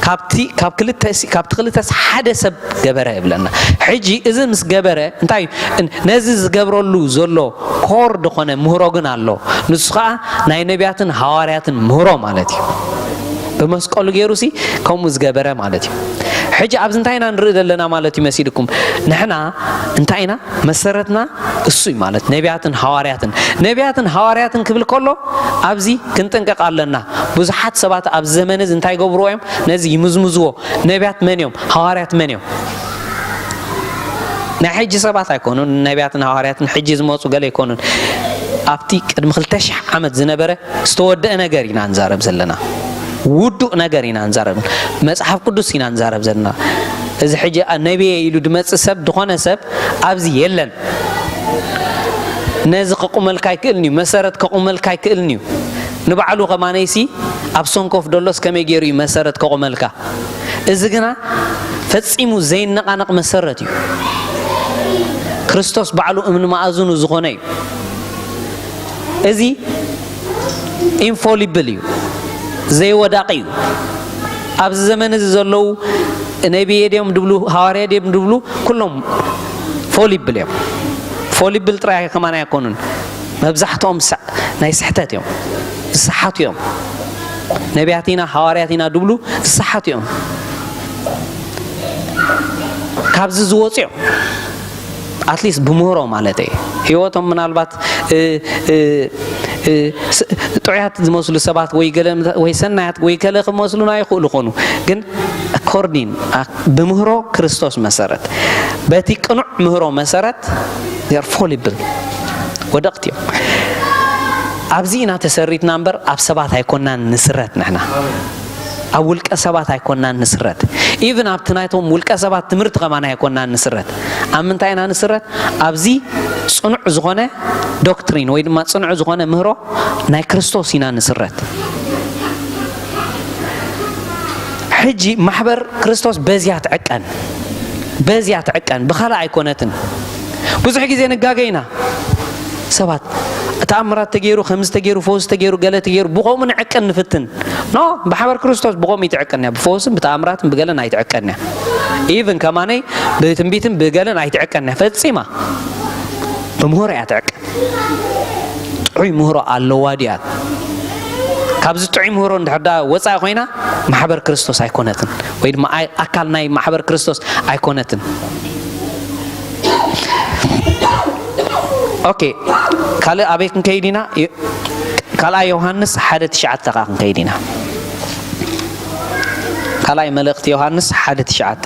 ካብቲ፣ ካብ ክልተ ሲ-፣ ካብቲ ክልተስ ሓደ ሰብ ገበረ ይብለና። ሕጂ እዚ ምስ ገበረ እንታይ እዩ? ን-፣ ነዚ ዝገብረሉ ዘሎ ኮር ዝኾነ ምህሮ ግን ኣሎ። ንሱ ኸዓ ናይ ነቢያትን ሃዋርያትን ምህሮ ማለት እዩ። ብመስቀሉ ገይሩሲ ከምኡ ዝገበረ ማለት እዩ። ሕጂ ኣብዚ እንታይ ኢና ንርኢ ዘለና ማለት እዩ መሲልኩም? ንሕና እንታይ ኢና? መሰረትና እሱ እዩ ማለት ነቢያትን ሃዋርያትን። ነቢያትን ሃዋርያትን ክብል ከሎ ኣብዚ ክንጥንቀቕ ኣለና። ብዙሓት ሰባት ኣብዚ ዘመን እዚ እንታይ ይገብርዎ እዮም? ነዚ ይምዝምዝዎ። ነቢያት መን እዮም? ሃዋርያት መን እዮም? ናይ ሕጂ ሰባት ኣይኮኑን። ነቢያትን ሃዋርያትን ሕጂ ዝመጹ ገለ ኣይኮኑን። ኣብቲ ቅድሚ ክልተ ሽሕ ዓመት ዝነበረ ዝተወደአ ነገር ኢና ንዛረብ ዘለና። ውዱእ ነገር ኢና ንዛረብ። መጽሓፍ ቅዱስ ኢና ንዛረብ ዘለና። እዚ ሕጂ ነቢየ ኢሉ ድመጽእ ሰብ፣ ዝኾነ ሰብ ኣብዚ የለን። ነዚ ከቑመልካ ኣይክእልን እዩ። መሰረት ከቑመልካ ኣይክእልን እዩ። ንባዕሉ ከማነይሲ ኣብ ሰንኮፍ ደሎስ ከመይ ገይሩ እዩ መሰረት ከቑመልካ? እዚ ግና ፈጺሙ ዘይነቓነቕ መሰረት እዩ። ክርስቶስ ባዕሉ እምኒ መኣዝኑ ዝኾነ እዩ። እዚ ኢንፎሊብል እዩ፣ ዘይወዳቂ እዩ። ኣብዚ ዘመን እዚ ዘለዉ ነቢየ ድዮም ድብሉ፣ ሃዋርያ ድዮም ድብሉ፣ ኩሎም ፎሊብል እዮም። ፎሊብል ጥራይ ከማን ኣይኮኑን፣ መብዛሕትኦም ሳ-፣ ናይ ስሕተት እዮም፣ ዝሰሓቱ እዮም። ነቢያት ኢና፣ ሃዋርያት ኢና ድብሉ ዝሰሓቱ እዮም። ካብዚ ዝወፁ እዮም። ኣትሊስት ብምህሮ ማለት እየ። ህይወቶም ምናልባት፣ እ፣ እ፣ እ፣ ስ-፣ ጥዑያት ዝመስሉ ሰባት ወይ ገለ ምተ-፣ ወይ ሰናያት ወይ ገለ ክመስሉና ይኽእሉ ኾኑ፣ ግን ኣኮርዲን፣ ኣ-፣ ብምህሮ ክርስቶስ መሰረት፣ በቲ ቅኑዕ ምህሮ መሰረት፣ they are fallible፣ ወደቕቲ እዮም። ኣብዚ ኢና ተሰሪትና እምበር ኣብ ሰባት ኣይኮናን ንስረት ንሕና። ኣብ ውልቀ ሰባት ኣይኮናን ንስረት። ኢቭን ኣብቲ ናይቶም ውልቀ ሰባት ትምህርቲ ከማን ኣይኮናን ንስረት። ኣብ ምንታይ ኢና ንስረት? ኣብዚ ጽኑዕ ዝኾነ ዶክትሪን ወይ ድማ ጽኑዕ ዝኾነ ምህሮ ናይ ክርስቶስ ኢና ንስረት። ሕጂ ማሕበር ክርስቶስ በዚያ ትዕቀን፣ በዚያ ትዕቀን፣ ብኻልእ ኣይኮነትን። ብዙሕ ግዜ ንጋገ ኢና። ሰባት ተኣምራት ተገይሩ፣ ከምዚ ተገይሩ፣ ፈውሲ ተገይሩ፣ ገለ ተገይሩ፣ ብኸምኡ ንዕቀን ንፍትን። ኖ፣ ብሓበር ክርስቶስ ብኸምኡ ይትዕቀን እያ። ብፈውስን ብተኣምራትን ብገለን ኣይትዕቀን እያ። ኢቭን ከማነይ ብትንቢትን ብገለን ኣይትዕቀን እያ። ፈጺማ ብምህሮ እያ ትዕቀን። ጥዑይ ምህሮ ኣለዋ ድያ? ካብዚ ጥዑይ ምህሮ እንድሕር ደኣ ወጻኢ ኮይና፣ ማሕበር ክርስቶስ ኣይኮነትን፣ ወይ ድማ ኣይ-፣ ኣካል ናይ ማሕበር ክርስቶስ ኣይኮነትን። ኦኬ፣ ካልእ ኣበይ ክንከይድ ኢና? ዮ-፣ ካልኣይ ዮሃንስ ሓደ ትሽዓተ ከኣ ክንከይድ ኢና። ካልኣይ መልእኽቲ ዮሃንስ ሓደ ትሽዓተ።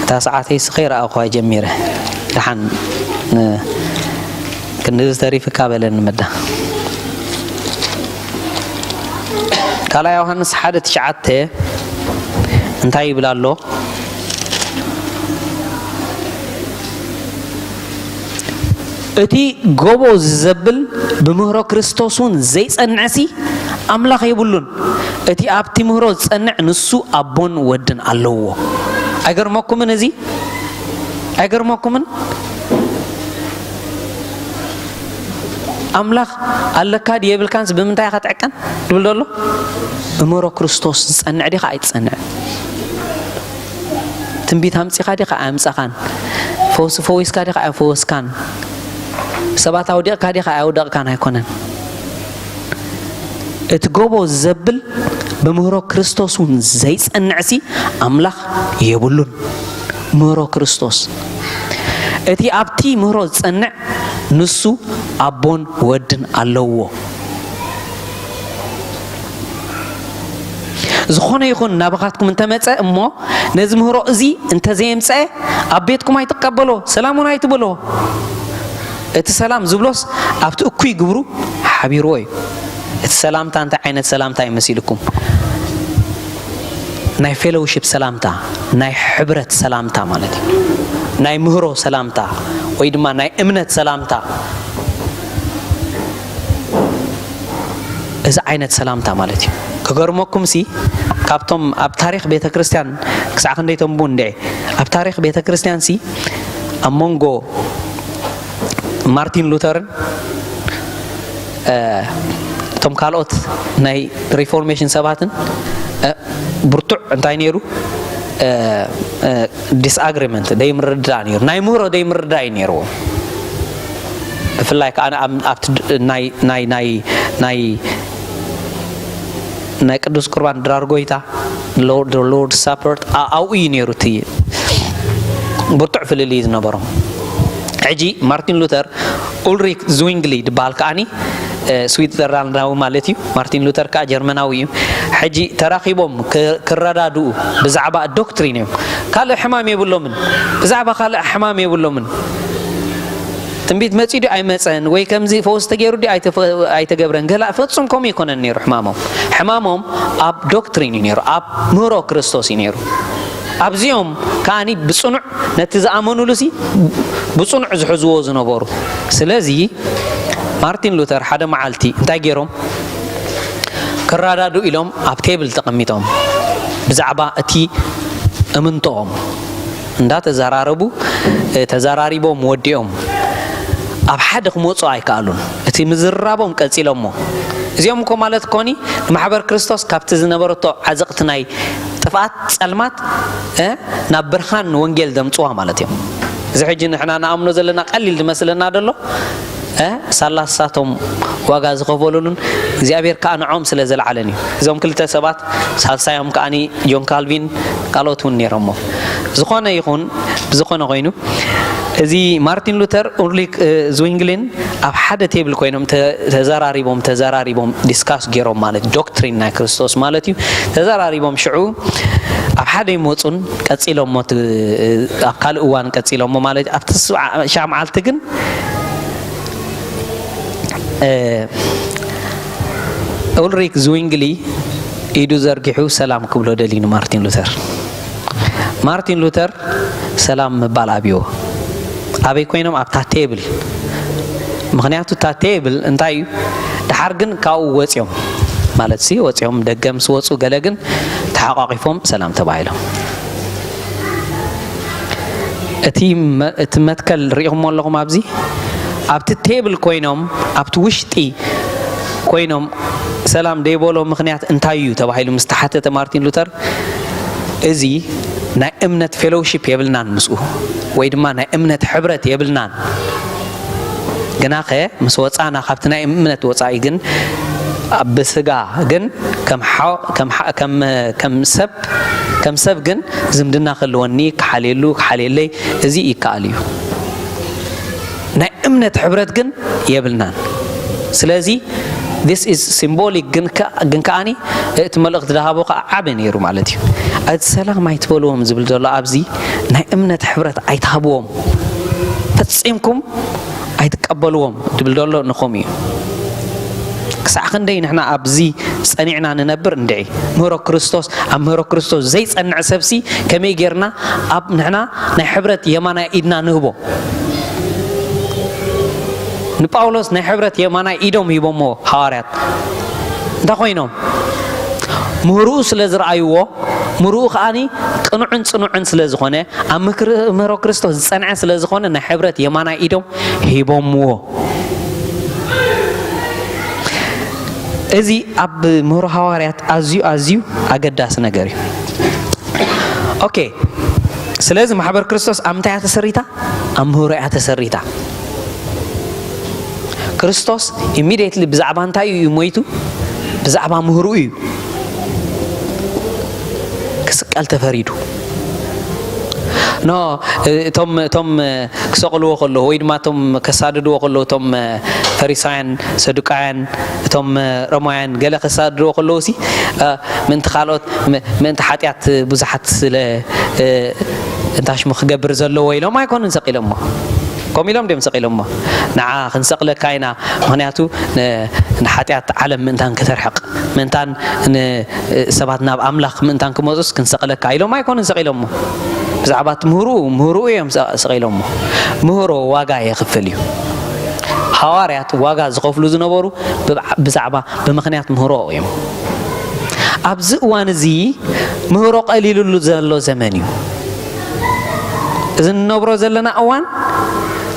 እታ ሰዓተይስ ከይረኣኹዋ ጀሚረ። ደሓን፣ ን-፣ ክንድዚ ተሪፍካ በለኒ መዳ። ካልኣይ ዮሃንስ ሓደ ትሽዓተ እንታይ ይብል ኣሎ? እቲ ጎቦ ዝዘብል ብምህሮ ክርስቶስ እውን ዘይጸንዕሲ ኣምላኽ የብሉን። እቲ ኣብቲ ምህሮ ዝጸንዕ ንሱ ኣቦን ወድን ኣለዎ። ኣይገርመኩምን እዚ? ኣይገርመኩምን? ኣምላኽ ኣለካ ድዩ የብልካንስ ብምንታይ ኢኻ ትዕቀን? ድብል ዘሎ? ብምህሮ ክርስቶስ ዝጸንዕ ዲኻ ኣይትጸንዕን? ትንቢት ኣምጺኻ ዲኻ ኣምጻኻን? ፈውሲ ፈዊስካ ዲኻ ኣይፈወስካን? ሰባት ኣውዲቕካ ዲኻ ኣውደቕካን ኣይኮነን። እቲ ጎቦ ዘብል ብምህሮ ክርስቶስ እውን ዘይጸንዕሲ ኣምላኽ የብሉን። ምህሮ ክርስቶስ። እቲ ኣብቲ ምህሮ ዝጸንዕ ንሱ ኣቦን ወድን ኣለዎ። ዝኾነ ይኹን ናባኻትኩም እንተመጸ እሞ ነዚ ምህሮ እዚ እንተዘየምጸአ ኣብ ቤትኩም ኣይትቀበሎ፣ ሰላም እውን ኣይትበሎ። እቲ ሰላም ዝብሎስ ኣብቲ እኩይ ግብሩ ሓቢርዎ እዩ። እቲ ሰላምታ እንታይ ዓይነት ሰላምታ እዩ መሲልኩም? ናይ ፌሎውሺፕ ሰላምታ፣ ናይ ሕብረት ሰላምታ ማለት እዩ። ናይ ምህሮ ሰላምታ ወይ ድማ ናይ እምነት ሰላምታ፣ እዚ ዓይነት ሰላምታ ማለት እዩ። ክገርመኩም ሲ ካብቶም ኣብ ታሪኽ ቤተ ክርስቲያን ክሳዕ ክንደይ ተንቡ እንደ ኣብ ታሪኽ ቤተ ክርስቲያን ሲ ኣብ መንጎ ማርቲን ሉተርን እቶም ካልኦት ናይ ሪፎርሜሽን ሰባትን ብርቱዕ እንታይ ነይሩ? ዲስኣግሪመንት ደይምርድዳእ ነይሩ። ናይ ምህሮ ደይምርድዳእ እዩ ነይርዎ። ብፍላይ ከዓ ኣብቲ ናይ ናይ ናይ ናይ ናይ ቅዱስ ቁርባን ድራር ጎይታ ሎርድ ሳፐር ኣብኡ እዩ ነይሩ። እቲ ብርቱዕ ፍልልይ ዝነበሮም። ሕጂ ማርቲን ሉተር ኡልሪክ ዝዊንግሊ ዝበሃል ከዓኒ ስዊትዘርላንዳዊ ማለት እዩ። ማርቲን ሉተር ከዓ ጀርመናዊ እዩ። ሕጂ ተራኺቦም ክረዳድኡ ብዛዕባ ዶክትሪን እዮም። ካልእ ሕማም የብሎምን፣ ብዛዕባ ካልእ ሕማም የብሎምን። ትንቢት መጺኡ ድዩ ኣይመጸን ወይ ከምዚ ፈውስ ተገይሩ ድዩ ኣይተገብረን ገላ ፈጹም ከምኡ ይኮነን ነይሩ። ሕማሞም ሕማሞም ኣብ ዶክትሪን እዩ ነይሩ፣ ኣብ ምህሮ ክርስቶስ እዩ ነይሩ። ኣብዚኦም ከዓኒ ብጽኑዕ ነቲ ዝኣመኑሉ ሲ ብጽኑዕ ዝሕዝዎ ዝነበሩ። ስለዚ ማርቲን ሉተር ሓደ መዓልቲ እንታይ ገይሮም ክረዳዱ ኢሎም ኣብ ቴብል ተቐሚጦም ብዛዕባ እቲ እምንቶኦም እንዳተዘራረቡ ተዘራሪቦም ወዲኦም ኣብ ሓደ ክመፁ ኣይከኣሉን። እቲ ምዝርራቦም ቀፂሎሞ። እዚኦም እኮ ማለት ኮኒ ንማሕበር ክርስቶስ ካብቲ ዝነበረቶ ዓዘቕቲ ናይ ጥፍኣት ጸልማት ናብ ብርሃን ወንጌል ዘምፅዋ ማለት እዮም። እዚ ሕጂ ንሕና ንኣምኖ ዘለና ቀሊል ዝመስለና ደሎ ሳላ ሳቶም ዋጋ ዝኸፈሉሉን እግዚኣብሔር ከዓ ንዖም ስለ ዘልዓለን እዩ። እዞም ክልተ ሰባት ሳልሳዮም ከዓኒ ጆን ካልቪን ካልኦት እውን ነይሮሞ። ዝኾነ ይኹን ብዝኾነ ኮይኑ እዚ ማርቲን ሉተር ኡልሪክ ዝዊንግሊን ኣብ ሓደ ቴብል ኮይኖም ተዘራሪቦም ተዘራሪቦም ዲስካስ ገይሮም ማለት ዶክትሪን ናይ ክርስቶስ ማለት እዩ። ተዘራሪቦም ሽዑ ኣብ ሓደ ይመፁን ቀፂሎሞ ኣብ ካልእ እዋን ቀፂሎሞ ማለት ኣብቲ ሻ መዓልቲ ግን ኡልሪክ ዝዊንግሊ ኢዱ ዘርጊሑ ሰላም ክብሎ ደልዩ ንማርቲን ሉተር። ማርቲን ሉተር ሰላም ምባል ኣብዮ። ኣበይ ኮይኖም ኣብታ ቴብል። ምክንያቱ እታ ቴብል እንታይ እዩ? ድሓር ግን ካብኡ ወፂኦም ማለት ሲ ወፂኦም ደገ ምስ ወፁ ገለ ግን ተሓቋቂፎም ሰላም ተባሂሎም። እቲ መትከል ሪኢኹሞ ኣለኹም ኣብዚ ኣብቲ ቴብል ኮይኖም ኣብቲ ውሽጢ ኮይኖም ሰላም ደይበሎ ምክንያት እንታይ እዩ ተባሂሉ ምስ ተሓተተ ማርቲን ሉተር እዚ ናይ እምነት ፌሎውሺፕ የብልናን ምስኡ ወይ ድማ ናይ እምነት ሕብረት የብልናን። ግናኸ ምስ ወፃና ካብቲ ናይ እምነት ወፃኢ ግን ብስጋ ግን ከም ሰብ ግን ዝምድና ክህልወኒ ክሓልየሉ ክሓልየለይ እዚ ይከኣል እዩ። ናይ እምነት ሕብረት ግን የብልናን። ስለዚ this is symbolic ግን ከዓኒ እቲ መልእኽቲ ዝሃቦ ከዓ ዓበ ነይሩ ማለት እዩ። እቲ ሰላም ኣይትበልዎም ዝብል ዘሎ ኣብዚ ናይ እምነት ሕብረት ኣይትሃብዎም ፈፂምኩም ኣይትቀበልዎም ዝብል ዘሎ ንኹም እዩ። ክሳዕ ክንደይ ንሕና ኣብዚ ጸኒዕና ንነብር እንድዒ ምህሮ ክርስቶስ ኣብ ምህሮ ክርስቶስ ዘይጸንዕ ሰብሲ ከመይ ጌርና ኣብ ንሕና ናይ ሕብረት የማናይ ኢድና ንህቦ? ንጳውሎስ ናይ ሕብረት የማናይ ኢዶም ሂቦሞ ሃዋርያት እንታይ ኮይኖም? ምህርኡ ስለ ዝረኣይዎ ምህርኡ ከዓኒ ቅኑዕን ጽኑዕን ስለ ዝኾነ ኣብ ምህሮ ክርስቶስ ዝጸንዐ ስለ ዝኾነ ናይ ሕብረት የማናይ ኢዶም ሂቦምዎ። እዚ ኣብ ምህሮ ሃዋርያት ኣዝዩ ኣዝዩ ኣገዳሲ ነገር እዩ። ኦኬ፣ ስለዚ ማሕበር ክርስቶስ ኣብ ምንታይ እያ ተሰሪታ? ኣብ ምህሮ እያ ተሰሪታ። ክርስቶስ ኢሚድየትሊ ብዛዕባ እንታይ እዩ ሞይቱ? ብዛዕባ ምህርኡ እዩ ክስቀል ተፈሪዱ። ኖ፣ እቶም፣ እቶም ክሰቕልዎ ከለዉ፣ ወይ ድማ እቶም ከሳድድዎ ከለዉ፣ እቶም ፈሪሳውያን፣ ሰዱቃውያን፣ እቶም ሮማውያን ገለ ከሳድድዎ ከለዉ ሲ፣ ምእንቲ ካልኦት፣ ምእንቲ ሓጢኣት ብዙሓት ስለ፣ እንታይ ሽሙ ክገብር ዘለዎ ኢሎም ኣይኮኑን ሰቒሎሞ። ከምኡ ኢሎም ድዮም ሰቒሎሞ? ንዓ ክንሰቕለካ ኢና፣ ምኽንያቱ ንሓጢኣት ዓለም ምእንታን ክተርሕቕ፣ ምእንታን ንሰባት ናብ ኣምላኽ ምእንታን ክመጹስ ክንሰቕለካ ኢሎም ኣይኮኑን ሰቒሎሞ። ብዛዕባ እቲ ምህርኡ፣ ምህርኡ እዮም ሰቒሎሞ። ምህሮ ዋጋ የኽፍል እዩ። ሃዋርያት ዋጋ ዝኸፍሉ ዝነበሩ ብዛዕባ፣ ብምኽንያት ምህሮ እዮም። ኣብዚ እዋን እዚ ምህሮ ቀሊሉሉ ዘሎ ዘመን እዩ። እዚ እንነብሮ ዘለና እዋን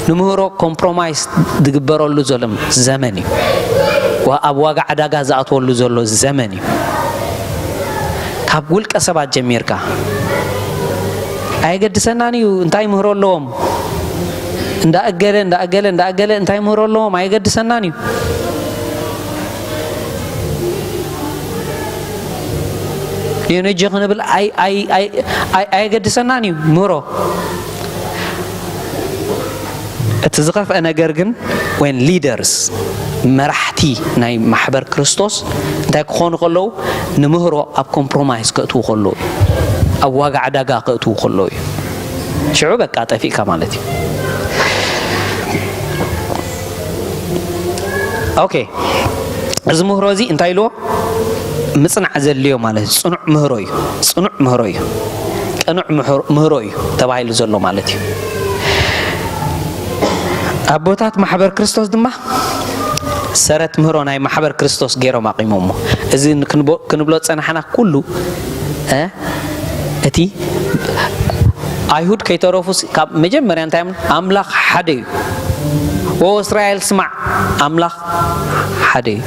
ንምህሮ ኮምፕሮማይስ ዝግበረሉ ዘሎ ዘመን እዩ። ኣብ ዋጋ ዕዳጋ ዝኣትወሉ ዘሎ ዘመን እዩ። ካብ ውልቀ ሰባት ጀሚርካ፣ ኣየገድሰናን እዩ እንታይ ምህሮ ኣለዎም፣ እንዳ እገለ፣ እንዳ እገለ፣ እንዳ እገለ እንታይ ምህሮ ኣለዎም ኣየገድሰናን እዩ። ኔነጂ ክንብል ኣየገድሰናን እዩ ምህሮ። እቲ ዝኸፍአ ነገር ግን፣ ወን ሊደርስ፣ መራሕቲ ናይ ማሕበር ክርስቶስ እንታይ ክኾኑ ከለዉ፣ ንምህሮ ኣብ ኮምፕሮማይስ ከእትዉ ከለዉ እዩ፣ ኣብ ዋጋ ዕዳጋ ከእትዉ ከለዉ እዩ። ሽዑ በቃ ጠፊእካ ማለት እዩ። ኦኬ፣ እዚ ምህሮ እዚ እንታይ ኢልዎ? ምጽናዕ ዘድልዮ ማለት እዩ። ጽኑዕ ምህሮ እዩ። ጽኑዕ ምህሮ እዩ። ቅኑዕ ምህሮ እዩ ተባሂሉ ዘሎ ማለት እዩ። ኣቦታት ማሕበር ክርስቶስ ድማ ሰረት ምህሮ ናይ ማሕበር ክርስቶስ ገይሮም ኣቂሞሞ። እዚ ክንብሎ ዝጸናሕና ኩሉ፣ እቲ ኣይሁድ ከይተረፉ ካብ መጀመርያ እንታይ፣ ኣምላኽ ሓደ እዩ። ወ እስራኤል ስማዕ፣ ኣምላኽ ሓደ እዩ።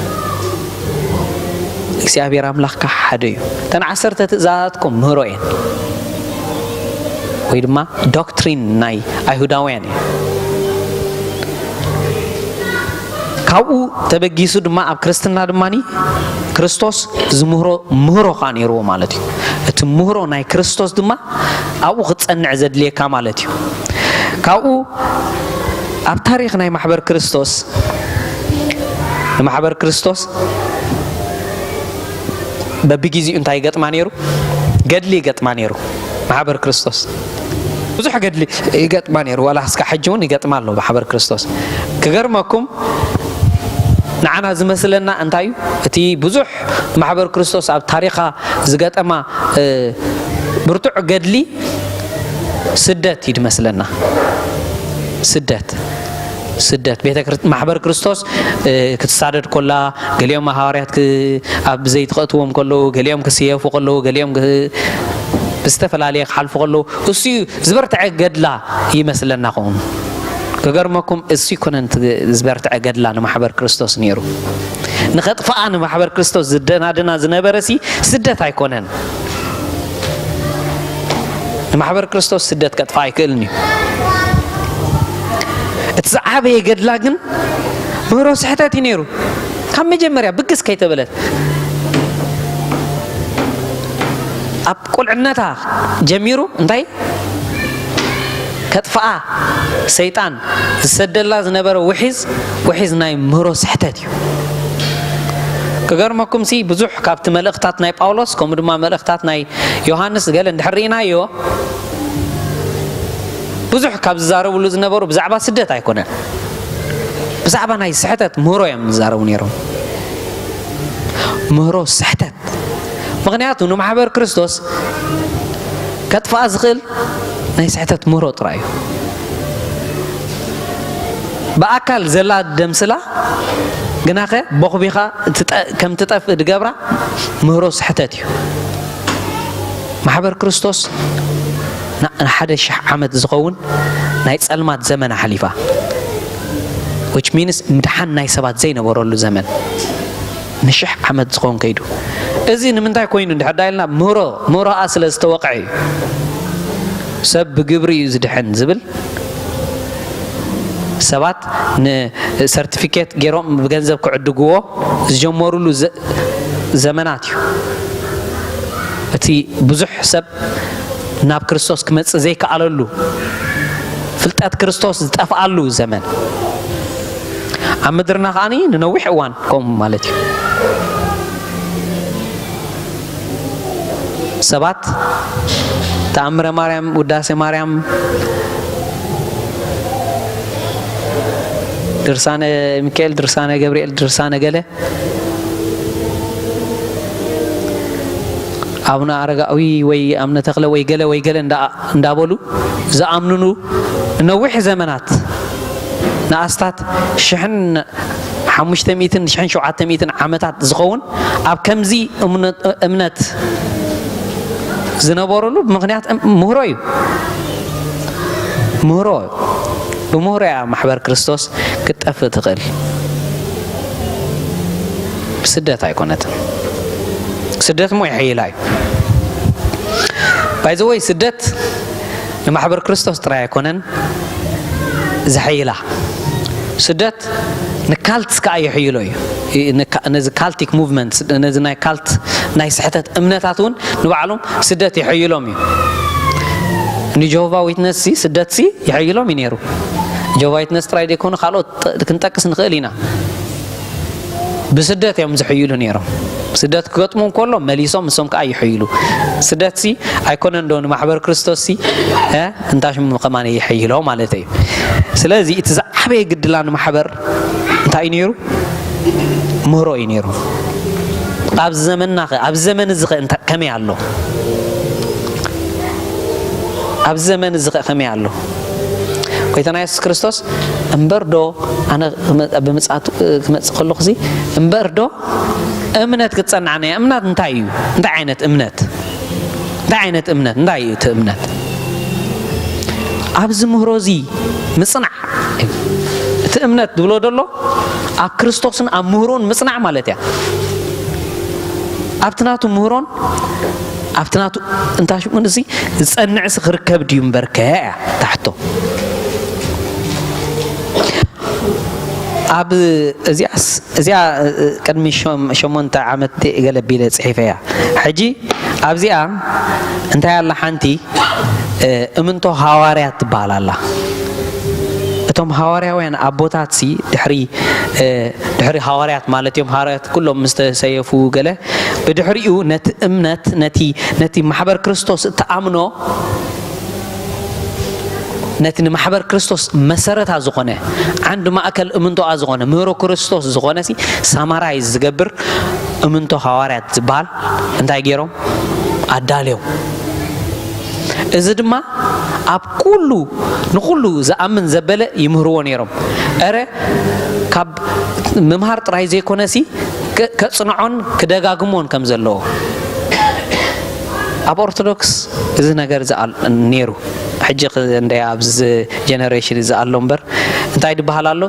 እግዚኣብሔር ኣምላኽካ ሓደ እዩ። እተን ዓሰርተ ትእዛዛት እኮ ምህሮ እየን፣ ወይ ድማ ዶክትሪን ናይ ኣይሁዳውያን እየን። ካብኡ ተበጊሱ ድማ ኣብ ክርስትና ድማ ክርስቶስ ዝምህሮ ምህሮ ከኣ ነይርዎ ማለት እዩ። እቲ ምህሮ ናይ ክርስቶስ ድማ ኣብኡ ክትጸንዕ ዘድልየካ ማለት እዩ። ካብኡ ኣብ ታሪኽ ናይ ማሕበር ክርስቶስ፣ ንማሕበር ክርስቶስ በብግዜኡ እንታይ ይገጥማ ነይሩ? ገድሊ ይገጥማ ነይሩ። ማሕበር ክርስቶስ ብዙሕ ገድሊ ይገጥማ ነይሩ። ዋላ እስካ ሕጂ እውን ይገጥማ ኣሎ ማሕበር ክርስቶስ። ክገርመኩም፣ ንዓና ዝመስለና እንታይ እዩ? እቲ ብዙሕ ማሕበር ክርስቶስ ኣብ ታሪኻ ዝገጠማ ብርቱዕ ገድሊ ስደት እዩ ዝመስለና። ስደት፣ ስደት ቤተ ክርስ-፣ ማሕበር ክርስቶስ ክትሳደድ ኮላ፣ ገሊኦም ሃዋርያት ክ-፣ ኣብ ዘይትኸእትዎም ከለዉ፣ ገሊኦም ክስየፉ ከለዉ፣ ገሊኦም ክ-፣ ብዝተፈላለየ ክሓልፉ ከለዉ፣ እሱ እዩ ዝበርትዐ ገድላ ይመስለና ኸውን። ክገርመኩም፣ እሱ ይኮነን እቲ ዝበርትዐ ገድላ ንማሕበር ክርስቶስ ነይሩ። ንኸጥፍኣ ንማሕበር ክርስቶስ ዝደናደና ዝነበረ ሲ ስደት ኣይኮነን። ንማሕበር ክርስቶስ ስደት ከጥፍኣ ኣይክእልን እዩ። እቲ ዝዓበየ ገድላ ግን ምህሮ ስሕተት እዩ ነይሩ። ካብ መጀመርያ ብግስ ከይተበለት፣ ኣብ ቁልዕነታ ጀሚሩ እንታይ ከጥፍኣ ሰይጣን ዝሰደላ ዝነበረ ውሒዝ፣ ውሒዝ ናይ ምህሮ ስሕተት እዩ። ክገርመኩም ሲ፣ ብዙሕ ካብቲ መልእኽታት ናይ ጳውሎስ፣ ከምኡ ድማ መልእኽታት ናይ ዮሃንስ ገለ እንድሕር ርኢናዮ፣ ብዙሕ ካብ ዝዛረብሉ ዝነበሩ ብዛዕባ ስደት ኣይኮነን። ብዛዕባ ናይ ስሕተት ምህሮ እዮም ዝዛረቡ ነይሮም። ምህሮ ስሕተት። ምኽንያቱ ንማሕበር ክርስቶስ ከጥፍኣ ዝኽእል ናይ ስሕተት ምህሮ ጥራይ እዩ። ብኣካል ዘላ ደምስላ ግናኸ ቦኽቢኻ ትጠ-፣ ከም ትጠፍእ ድገብራ ምህሮ ስሕተት እዩ። ማሕበር ክርስቶስ ና-፣ ንሓደ ሽሕ ዓመት ዝኸውን ናይ ጸልማት ዘመን ኣሕሊፋ። Which means ምድሓን ናይ ሰባት ዘይነበረሉ ዘመን። ንሽሕ ዓመት ዝኸውን ከይዱ። እዚ ንምንታይ ኮይኑ እንድሕር ዳ ኢልና፣ ምህሮ፣ ምህሮኣ ስለ ዝተወቕዐ እዩ። ሰብ ብግብሪ እዩ ዝድሕን ዝብል፣ ሰባት ንሰርቲፊኬት ገይሮም ብገንዘብ ክዕድግዎ ዝጀመሩሉ ዘ-፣ ዘመናት እዩ። እቲ ብዙሕ ሰብ ናብ ክርስቶስ ክመጽእ ዘይከኣለሉ፣ ፍልጠት ክርስቶስ ዝጠፍኣሉ ዘመን፣ ኣብ ምድርና ከኣ ንነዊሕ እዋን ከምኡ ማለት እዩ። ሰባት ተኣምረ ማርያም፣ ውዳሴ ማርያም፣ ድርሳነ ሚካኤል፣ ድርሳነ ገብርኤል፣ ድርሳነ ገለ፣ ኣቡነ ኣረጋዊ ወይ ኣቡነ ተክለ ወይ ገለ ወይ ገለ እንዳ-፣ እንዳበሉ ዝኣምኑኑ ነዊሕ ዘመናት፣ ንኣስታት ሽሕን ሓሙሽተ ሚእትን ሽሕን ሸውዓተ ሚእትን ዓመታት ዝኸውን ኣብ ከምዚ እምነ-፣ እምነት ዝነበሩሉ ምኽንያት እም-፣ ምህሮ እዩ። ምህሮ፣ ብምህሮ እያ ማሕበር ክርስቶስ ክትጠፍእ ትኽእል። ብስደት ኣይኮነትን። ስደት እሞ ይሕይላ እዩ። ባይ ዘ ወይ፣ ስደት ንማሕበር ክርስቶስ ጥራይ ኣይኮነን ዘሕይላ። ስደት ንካልት ከኣ ይሕይሎ እዩ። ይ-፣ ንካ-፣ ነዚ ካልቲክ ሙቭመንት፣ ነዚ ናይ ካልት፣ ናይ ስሕተት እምነታት እውን ንባዕሎም ስደት ይሕይሎም እዩ። ንጆሆቫ ዊትነስ ሲ ስደት ሲ ይሕይሎም እዩ ነይሩ። ጆሆቫ ዊትነስ ጥራይ ዘይኮኑ ካልኦት ጥ-፣ ክንጠቅስ ንኽእል ኢና። ብስደት እዮም ዝሕይሉ ነይሮም። ስደት ክገጥሙ እንከሎ መሊሶም ንሶም ከኣ ይሕይሉ። ስደት ሲ ኣይኮነን ዶ ንማሕበር ክርስቶስ ሲ፣ እ፣ እንታ ሽሙ ከማን ይሕይሎ ማለት እዩ። ስለዚ እቲ ዝዓበየ ግድላ ንማሕበር እንታይ እዩ ነይሩ? ምህሮ እዩ ነይሩ። ኣብ ዘመንና ኸ፣ ኣብ ዘመን እዚ ኸ እንታ-፣ ከመይ ኣሎ? ኣብ ዘመን እዚ ኸ ከመይ ኣሎ? ጎይታና የሱስ ክርስቶስ፣ "እምበር ዶ ኣነ ክመ-፣ ብምጽኣቱ፣ ክመጽእ ከለኹ ሲ፣ እምበር ዶ እምነት ክትጸንዓኒ እያ?" እምነት እንታይ እዩ? እንታይ ዓይነት እምነት? እንታይ ዓይነት እምነት? እንታይ እዩ እቲ እምነት? ኣብዚ ምህሮ እዚ ምጽናዕ። እቲ እምነት ዝብሎ ዘሎ ኣብ ክርስቶስን ኣብ ምህሮን ምጽናዕ ማለት እያ። ኣብቲ ናቱ ምህሮን ኣብቲ ናቱ እንታ ሽሙን እዚ ዝጸንዕሲ ክርከብ ድዩ እምበርከ እያ እታ ሕቶ። ኣብ እዚኣስ-፣ እዚኣ፣ እ፣ ቅድሚ ሸም-፣ ሸሞንተ ዓመት ገለ ቢለ ጽሒፈያ። ሕጂ ኣብዚኣ እንታይ ኣላ ሓንቲ፣ እ፣ እምንቶ ሃዋርያት ትበሃል ኣላ። እቶም ሃዋርያውያን ኣቦታትሲ ድሕሪ፣ እ፣ ድሕሪ ሃዋርያት ማለት እዮም፣ ሃዋርያት ኩሎም ምስ ተሰየፉ ገለ፣ ብድሕሪኡ ነቲ እምነት፣ ነቲ፣ ነቲ ማሕበር ክርስቶስ እትኣምኖ፣ ነቲ ንማሕበር ክርስቶስ መሰረታ ዝኾነ፣ ዓንዲ ማእከል እምንቶኣ ዝኾነ፣ ምህሮ ክርስቶስ ዝኾነ ሲ ሳማራይዝ ዝገብር እምንቶ ሃዋርያት ዝበሃል እንታይ ገይሮም? ኣዳልዮም። እዚ ድማ ኣብ ኩሉ፣ ንኹሉ ዝኣምን ዘበለ ይምህርዎ ነይሮም። እረ፣ ካብ ምምሃር ጥራይ ዘይኮነ ሲ፣ ከ-፣ ከጽንዖን ክደጋግሞን ከም ዘለዎ። ኣብ ኦርቶዶክስ እዚ ነገር እዚ ኣል-፣ ነይሩ። ሕጂ ኽ-፣ እንደ ኣብዚ ጀነሬሽን እዚ ኣሎ እምበር፣ እንታይ ዝበሃል ኣሎ?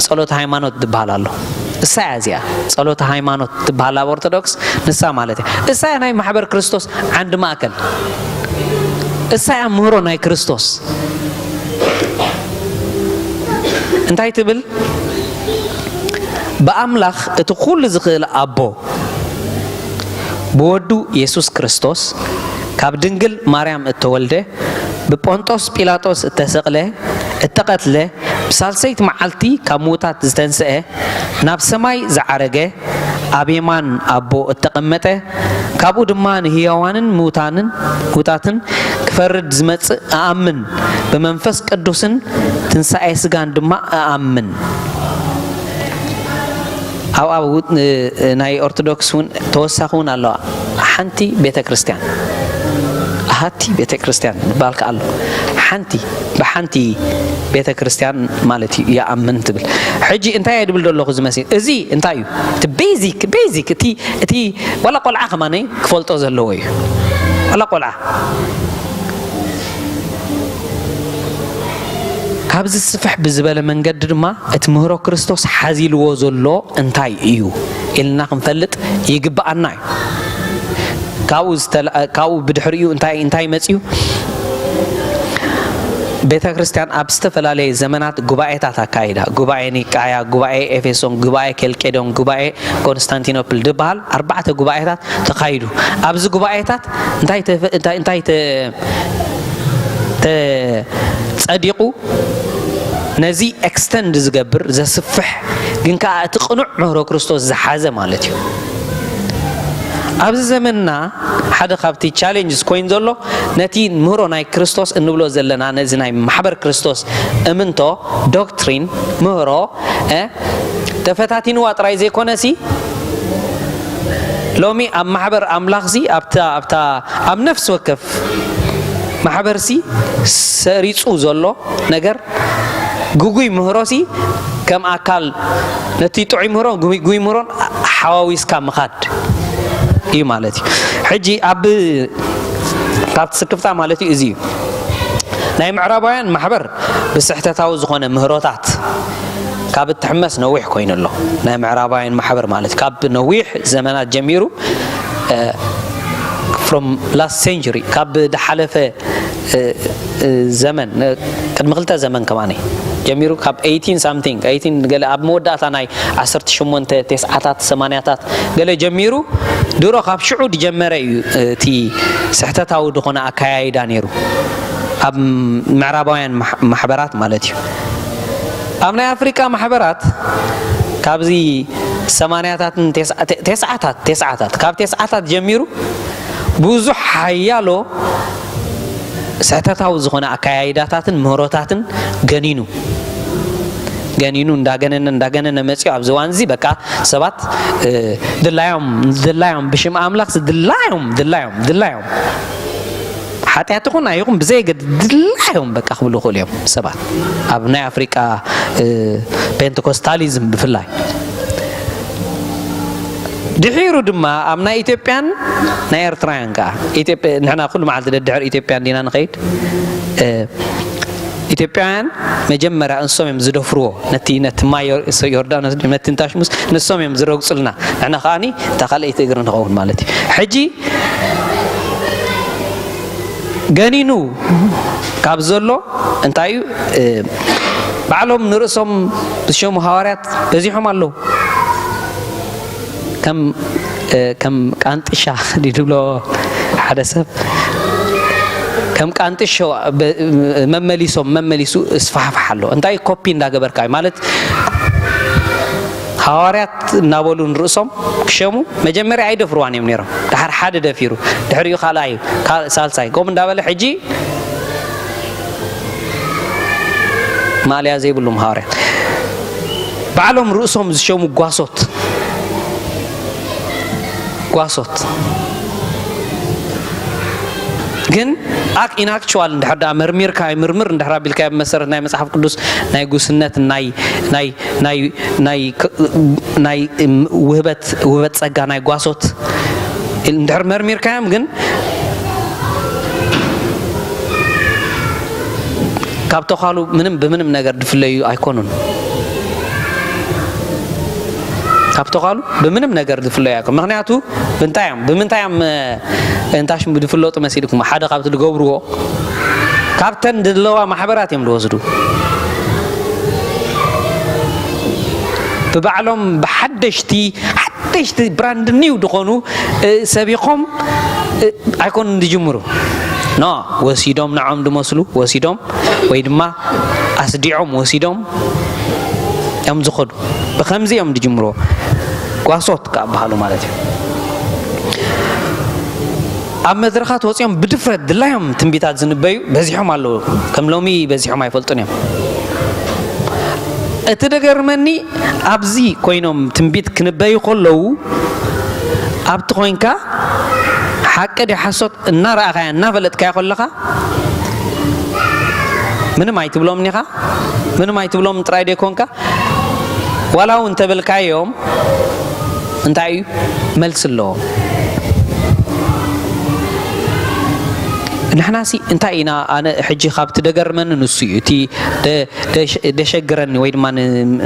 ጸሎት ሃይማኖት ዝበሃል ኣሎ። እሳ እያ እዚኣ፣ ጸሎት ሃይማኖት ትበሃል ኣብ ኦርቶዶክስ፣ ንሳ ማለት እያ። እሳ እያ ናይ ማሕበር ክርስቶስ ዓንዲ ማእከል። እሳ እያ ምህሮ ናይ ክርስቶስ። እንታይ ትብል? ብኣምላኽ እቲ ኩሉ ዝኽእል ኣቦ፣ ብወዱ የሱስ ክርስቶስ፣ ካብ ድንግል ማርያም እተወልደ፣ ብጶንጦስ ጲላጦስ እተሰቕለ፣ እተቐትለ፣ ብሳልሰይቲ መዓልቲ ካብ ምዉታት ዝተንስአ፣ ናብ ሰማይ ዝዓረገ፣ ኣብ የማን ኣቦ እተቐመጠ፣ ካብኡ ድማ ንህያዋንን ምዉታንን፣ ምዉታትን ክፈርድ ዝመጽእ እኣምን፣ ብመንፈስ ቅዱስን ትንሳኤ ስጋን ድማ እኣምን። ኣብ፣ ኣብ ው-፣ እ-፣ እ-፣ ናይ ኦርቶዶክስ እውን ተወሳኺ እውን ኣለዋ። ሓንቲ ቤተ ክርስቲያን፣ ኣሃቲ ቤተ ክርስቲያን ዝበሃል ከኣ ኣሎ። ሓንቲ፣ ብሓንቲ ቤተ ክርስቲያን ማለት እዩ፣ ይኣምን ትብል። ሕጂ እንታይ እየ ድብል ዘለኹ ዝመስል? እዚ እንታይ እዩ? እቲ ቤዚክ፣ ቤዚክ፣ እቲ፣ እቲ ዋላ ቆልዓ ከማነይ ክፈልጦ ዘለዎ እዩ። ዋላ ቆልዓ። ካብዚ ስፍሕ ብዝበለ መንገዲ ድማ እቲ ምህሮ ክርስቶስ ሓዚልዎ ዘሎ እንታይ እዩ ኢልና ክንፈልጥ ይግብኣና እዩ። ካብኡ ዝተላ-፣ ካብኡ ብድሕሪኡ እንታይ፣ እንታይ መጺኡ? ቤተ ክርስቲያን ኣብ ዝተፈላለየ ዘመናት ጉባኤታት ኣካይዳ። ጉባኤ ኒቃያ፣ ጉባኤ ኤፌሶን፣ ጉባኤ ኬልቄዶን፣ ጉባኤ ኮንስታንቲኖፕል ዝበሃል ኣርባዕተ ጉባኤታት ተኻይዱ። ኣብዚ ጉባኤታት እንታይ ተፈ-፣ እንታይ፣ እንታይ ተ-፣ ተጸዲቑ? ነዚ ኤክስተንድ ዝገብር፣ ዘስፍሕ፣ ግን ከኣ እቲ ቅኑዕ ምህሮ ክርስቶስ ዝሓዘ ማለት እዩ። ኣብዚ ዘመንና ሓደ ካብቲ ቻሌንጅስ ኮይኑ ዘሎ፣ ነቲ ምህሮ ናይ ክርስቶስ እንብሎ ዘለና፣ ነዚ ናይ ማሕበር ክርስቶስ እምንቶ፣ ዶክትሪን፣ ምህሮ፣ እ፣ ተፈታቲንዋ ጥራይ ዘይኮነሲ፣ ሎሚ ኣብ ማሕበር ኣምላኽሲ፣ ኣብታ፣ ኣብታ፣ ኣብ ነፍሲ ወከፍ ማሕበርሲ ሰሪጹ ዘሎ ነገር፣ ግጉይ ምህሮሲ ከም ኣካል ነቲ ጥዑይ ምህሮን ግጉይ ምህሮን ሓዋዊስካ ምኻድ እዩ ማለት እዩ። ሕጂ ኣብ፣ ካብቲ ስክፍታ ማለት እዩ፣ እዚ እዩ። ናይ ምዕራባውያን ማሕበር ብስሕተታዊ ዝኾነ ምህሮታት ካብ እትሕመስ ነዊሕ ኮይኑ ኣሎ። ናይ ምዕራባውያን ማሕበር ማለት ካብ ነዊሕ ዘመናት ጀሚሩ፣ እ፣ from last century፣ ካብ ዝሓለፈ፣ እ፣ እ፣ ዘመን፣ እ፣ ቅድሚ ክልተ ዘመን ከማኒ ጀሚሩ፣ ካብ eighteen something፣ eighteen ገለ፣ ኣብ መወዳእታ ናይ ዓሰርተ ሸሞንተ፣ ተስዓታት፣ ሰማንያታት ገለ ጀሚሩ፣ ድሮ ካብ ሽዑ ዝጀመረ እዩ፣ እ፣ እቲ ስሕተታዊ ዝኾነ ኣከያይዳ ነይሩ ኣብ ምዕራባውያን ማሕ-፣ ማሕበራት ማለት እዩ። ኣብ ናይ ኣፍሪቃ ማሕበራት ካብዚ ሰማንያታትን ተስዓ-፣ ተ-፣ ተስዓታት፣ ተስዓታት፣ ካብ ተስዓታት ጀሚሩ ብዙሕ ሓያሎ ስሕተታዊ ዝኾነ ኣከያይዳታትን ምህሮታትን ገኒኑ፣ ገኒኑ እንዳገነነ፣ እንዳገነነ መጺኡ ኣብዚ እዋን እዚ በቃ ሰባት፣ እ፣ ድላዮም፣ ድላዮም ብሽም ኣምላኽ ድላዮም፣ ድላዮም፣ ድላዮም ሓጢኣት ይኹን ኣይኹን ብዘየገድ ድላዮም በቃ ክብሉ ይኽእሉ እዮም ሰባት። ኣብ ናይ ኣፍሪቃ፣ እ፣ ፔንቴኮስታሊዝም ብፍላይ። ድሒሩ ድማ ኣብ ናይ ኢትዮጵያን ናይ ኤርትራውያን ከኣ፣ ኢትዮጵያ፣ ንሕና ኩሉ መዓልቲ ደድሕሪ ኢትዮጵያን ዲና ንኸይድ? እ፣ ኢትዮጵያውያን መጀመርያ እንሶም እዮም ዝደፍርዎ። ነቲ፣ ነቲ ማይ ዮር-፣ ዮርዳኖስ ድዩ፣ ነቲ እንታሽሙስ ንሶም እዮም ዝረግጹልና። ንሕና ከኣኒ እታ ካልኣይቲ እግሪ ንኸውን ማለት እዩ። ሕጂ ገኒኑ ካብ ዘሎ እንታይ እዩ? እ፣ ባዕሎም ንርእሶም ዝሸሙ ሃዋርያት በዚሖም ኣለዉ። ከም፣ እ፣ ከም ቃንጥሻ ድዩ ዝብሎ ሓደ ሰብ፣ ከም ቃንጥሾ በ-፣ መመሊሶም፣ መመሊሱ እስፋሕፋሕ ኣሎ። እንታይ ኮፒ እንዳገበርካ እዩ ማለት፣ ሃዋርያት እናበሉ ንርእሶም ክሸሙ መጀመርያ ኣይደፍርዋን እዮም ነይሮም። ድሓር ሓደ ደፊሩ፣ ድሕሪኡ ካልኣይ፣ ካል-፣ ሳልሳይ፣ ከምኡ እንዳበለ ሕጂ ማእለያ ዘይብሎም ሃዋርያት። ባዕሎም ርእሶም ዝሸሙ ጓሶት፣ ጓሶት። ግን ኣክ-፣ ኢን ኣክቹዋል እንድሕር ደኣ መርሚርካ፣ ምርምር እንድሕር ኣቢልካዮ፣ ብመሰረት ናይ መጽሓፍ ቅዱስ ናይ ጉስነት፣ ናይ፣ ናይ፣ ናይ፣ ናይ ክ-፣ ናይ፣ እም፣ ውህበት፣ ውህበት ጸጋ ናይ ጓሶት እንድሕር መርሚርካዮም ግን ካብ ተዃሉ ምንም ብምንም ነገር ዝፍለዩ ኣይኮኑን። ካብ ተዃሉ ብምንም ነገር ዝፍለዩ ኣይኮኑን። ምኽንያቱ ብምንታይ እዮም፣ ብምንታይ እዮም፣ እ፣ እንታሽም ዝፍለጡ መሲልኩም? ሓደ ካብቲ ዝገብርዎ ካብተን ዘለዋ ማሕበራት እዮም ዝወስዱ። ብባዕሎም ብሓደሽቲ፣ ሓደሽቲ ብራንድ ኒው ዝኾኑ፣ እ፣ ሰቢኾም፣ እ፣ ኣይኮኑን ዝጅምሩ። ኖ፣ ወሲዶም ንዖም ዝመስሉ ወሲዶም ወይ ድማ ኣስዲዖም ወሲዶም እዮም ዝኸዱ። ብኸምዚ እዮም ዝጅምርዎ። ጓሶት ክበሃሉ ማለት እዩ። ኣብ መድረኻት ወፂኦም ብድፍረት ድላዮም ትንቢታት ዝንበዩ በዚሖም ኣለዉ። ከም ሎሚ በዚሖም ኣይፈልጡን እዮም። እቲ ደገርመኒ፣ ኣብዚ ኮይኖም ትንቢት ክንበዩ ከለዉ፣ ኣብቲ ኮይንካ ሓቂ ድዩ ሓሶት እናረኣኻያ እናፈለጥካያ ከለኻ፣ ምንም ኣይትብሎምን ኢኻ። ምንም ኣይትብሎም ጥራይ ደይኮንካ፣ ዋላ እውን እንተበልካዮም እንታይ እዩ መልሲ ኣለዎም? ንሕናሲ እንታይ ኢና? ኣነ ሕጂ ካብቲ ደገርመኒ ንሱ እዩ። እቲ ደ-፣ ደሽ-፣ ደሸግረኒ ወይ ድማ ን-፣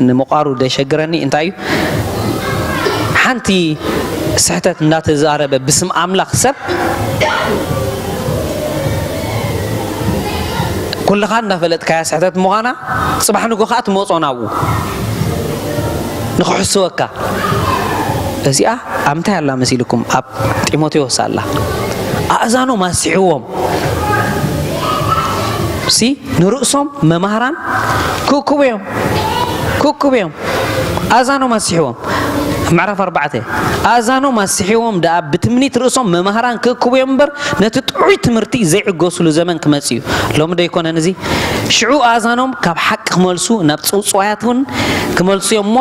ንምቋሩ ደሸግረኒ እንታይ እዩ? ሓንቲ ስሕተት እንዳተዛረበ ብስም ኣምላኽ ሰብ ኩልኻ እንዳፈለጥካያ ስሕተት ምዃና፣ ጽባሕ ንጎ ኸኣ ትመጾ ናብኡ ንኽሕስወካ። እዚኣ ኣብ ምንታይ ኣላ መሲልኩም? ኣብ ጢሞቴዎስ ኣላ። ኣእዛኖም ኣስሕዎም ሲ ንርእሶም መማህራን ክእክቡ እዮም። ክእክቡ እዮም። ኣእዛኖም ኣስሕዎም። ምዕራፍ ኣርባዕተ፣ ኣእዛኖም ኣስሕዎም ደኣ ብትምኒት ርእሶም መማህራን ክእክቡ እዮም እምበር፣ ነቲ ጥዑይ ትምህርቲ ዘይዕገሱሉ ዘመን ክመጽእ እዩ። ሎሚ ዶ ኣይኮነን እዚ? ሽዑ ኣእዛኖም ካብ ሓቂ ክመልሱ፣ ናብ ጽውጽዋያት እውን ክመልሱ እዮም እሞ፣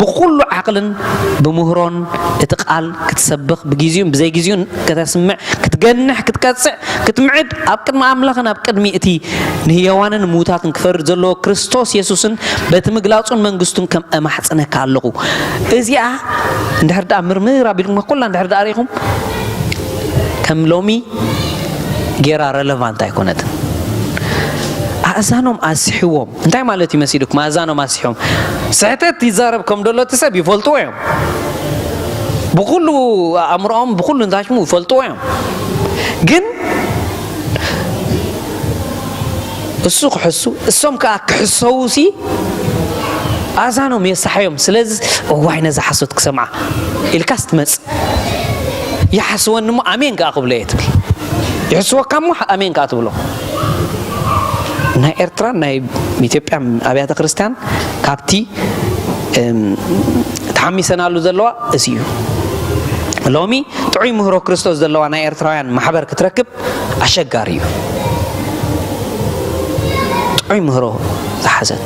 ብኹሉ ዓቕልን ብምህሮን እቲ ቃል ክትሰብኽ፣ ብግዜኡን ብዘይግዜኡን ከተስምዕ፣ ክትገንሕ፣ ክትቀጽዕ፣ ክትምዕድ፣ ኣብ ቅድሚ ኣምላኽን ኣብ ቅድሚ እቲ ንህያዋንን ምዉታትን ክፈርድ ዘለዎ ክርስቶስ የሱስን በቲ ምግላጹን መንግስቱን ከም እማሕጽነካ ኣለኹ። እዚኣ እንድሕር ደኣ ምርምር ኣቢልኩም፣ ኩላ እንድሕር ደኣ ርኢኹም፣ ከም ሎሚ ጌራ ረለቫንት ኣይኮነትን። ኣእዛኖም ኣስሕዎም። እንታይ ማለት እዩ መሲልኩም? ኣእዛኖም ኣስሕዎም። ስሕተት ይዛረብ ከም ዘሎ እቲ ሰብ ይፈልጥዎ እዮም። ብኹሉ ኣእምሮኦም፣ ብኹሉ ንታሽሙ ይፈልጥዎ እዮም። ግን እሱ ክሕሱ፣ እሶም ከኣ ክሕሰዉ ሲ ኣእዛኖም የሳሕዮም። ስለዚ እዋይ ነዛ ሓሶት ክሰምዓ ኢልካስ ትመጽእ። ይሓስወኒ እሞ ኣሜን ከኣ ክብሎ እየ ትብል። ይሕስወካ እሞ ኣሜን ከኣ ትብሎ። ናይ ኤርትራን ናይ ኢትዮጵያን ኣብያተ ክርስቲያን ካብቲ፣ እም፣ ተሓሚሰናሉ ዘለዋ እዚ እዩ። ሎሚ ጥዑይ ምህሮ ክርስቶስ ዘለዋ ናይ ኤርትራውያን ማሕበር ክትረክብ ኣሸጋሪ እዩ። ጥዑይ ምህሮ ዝሓዘት።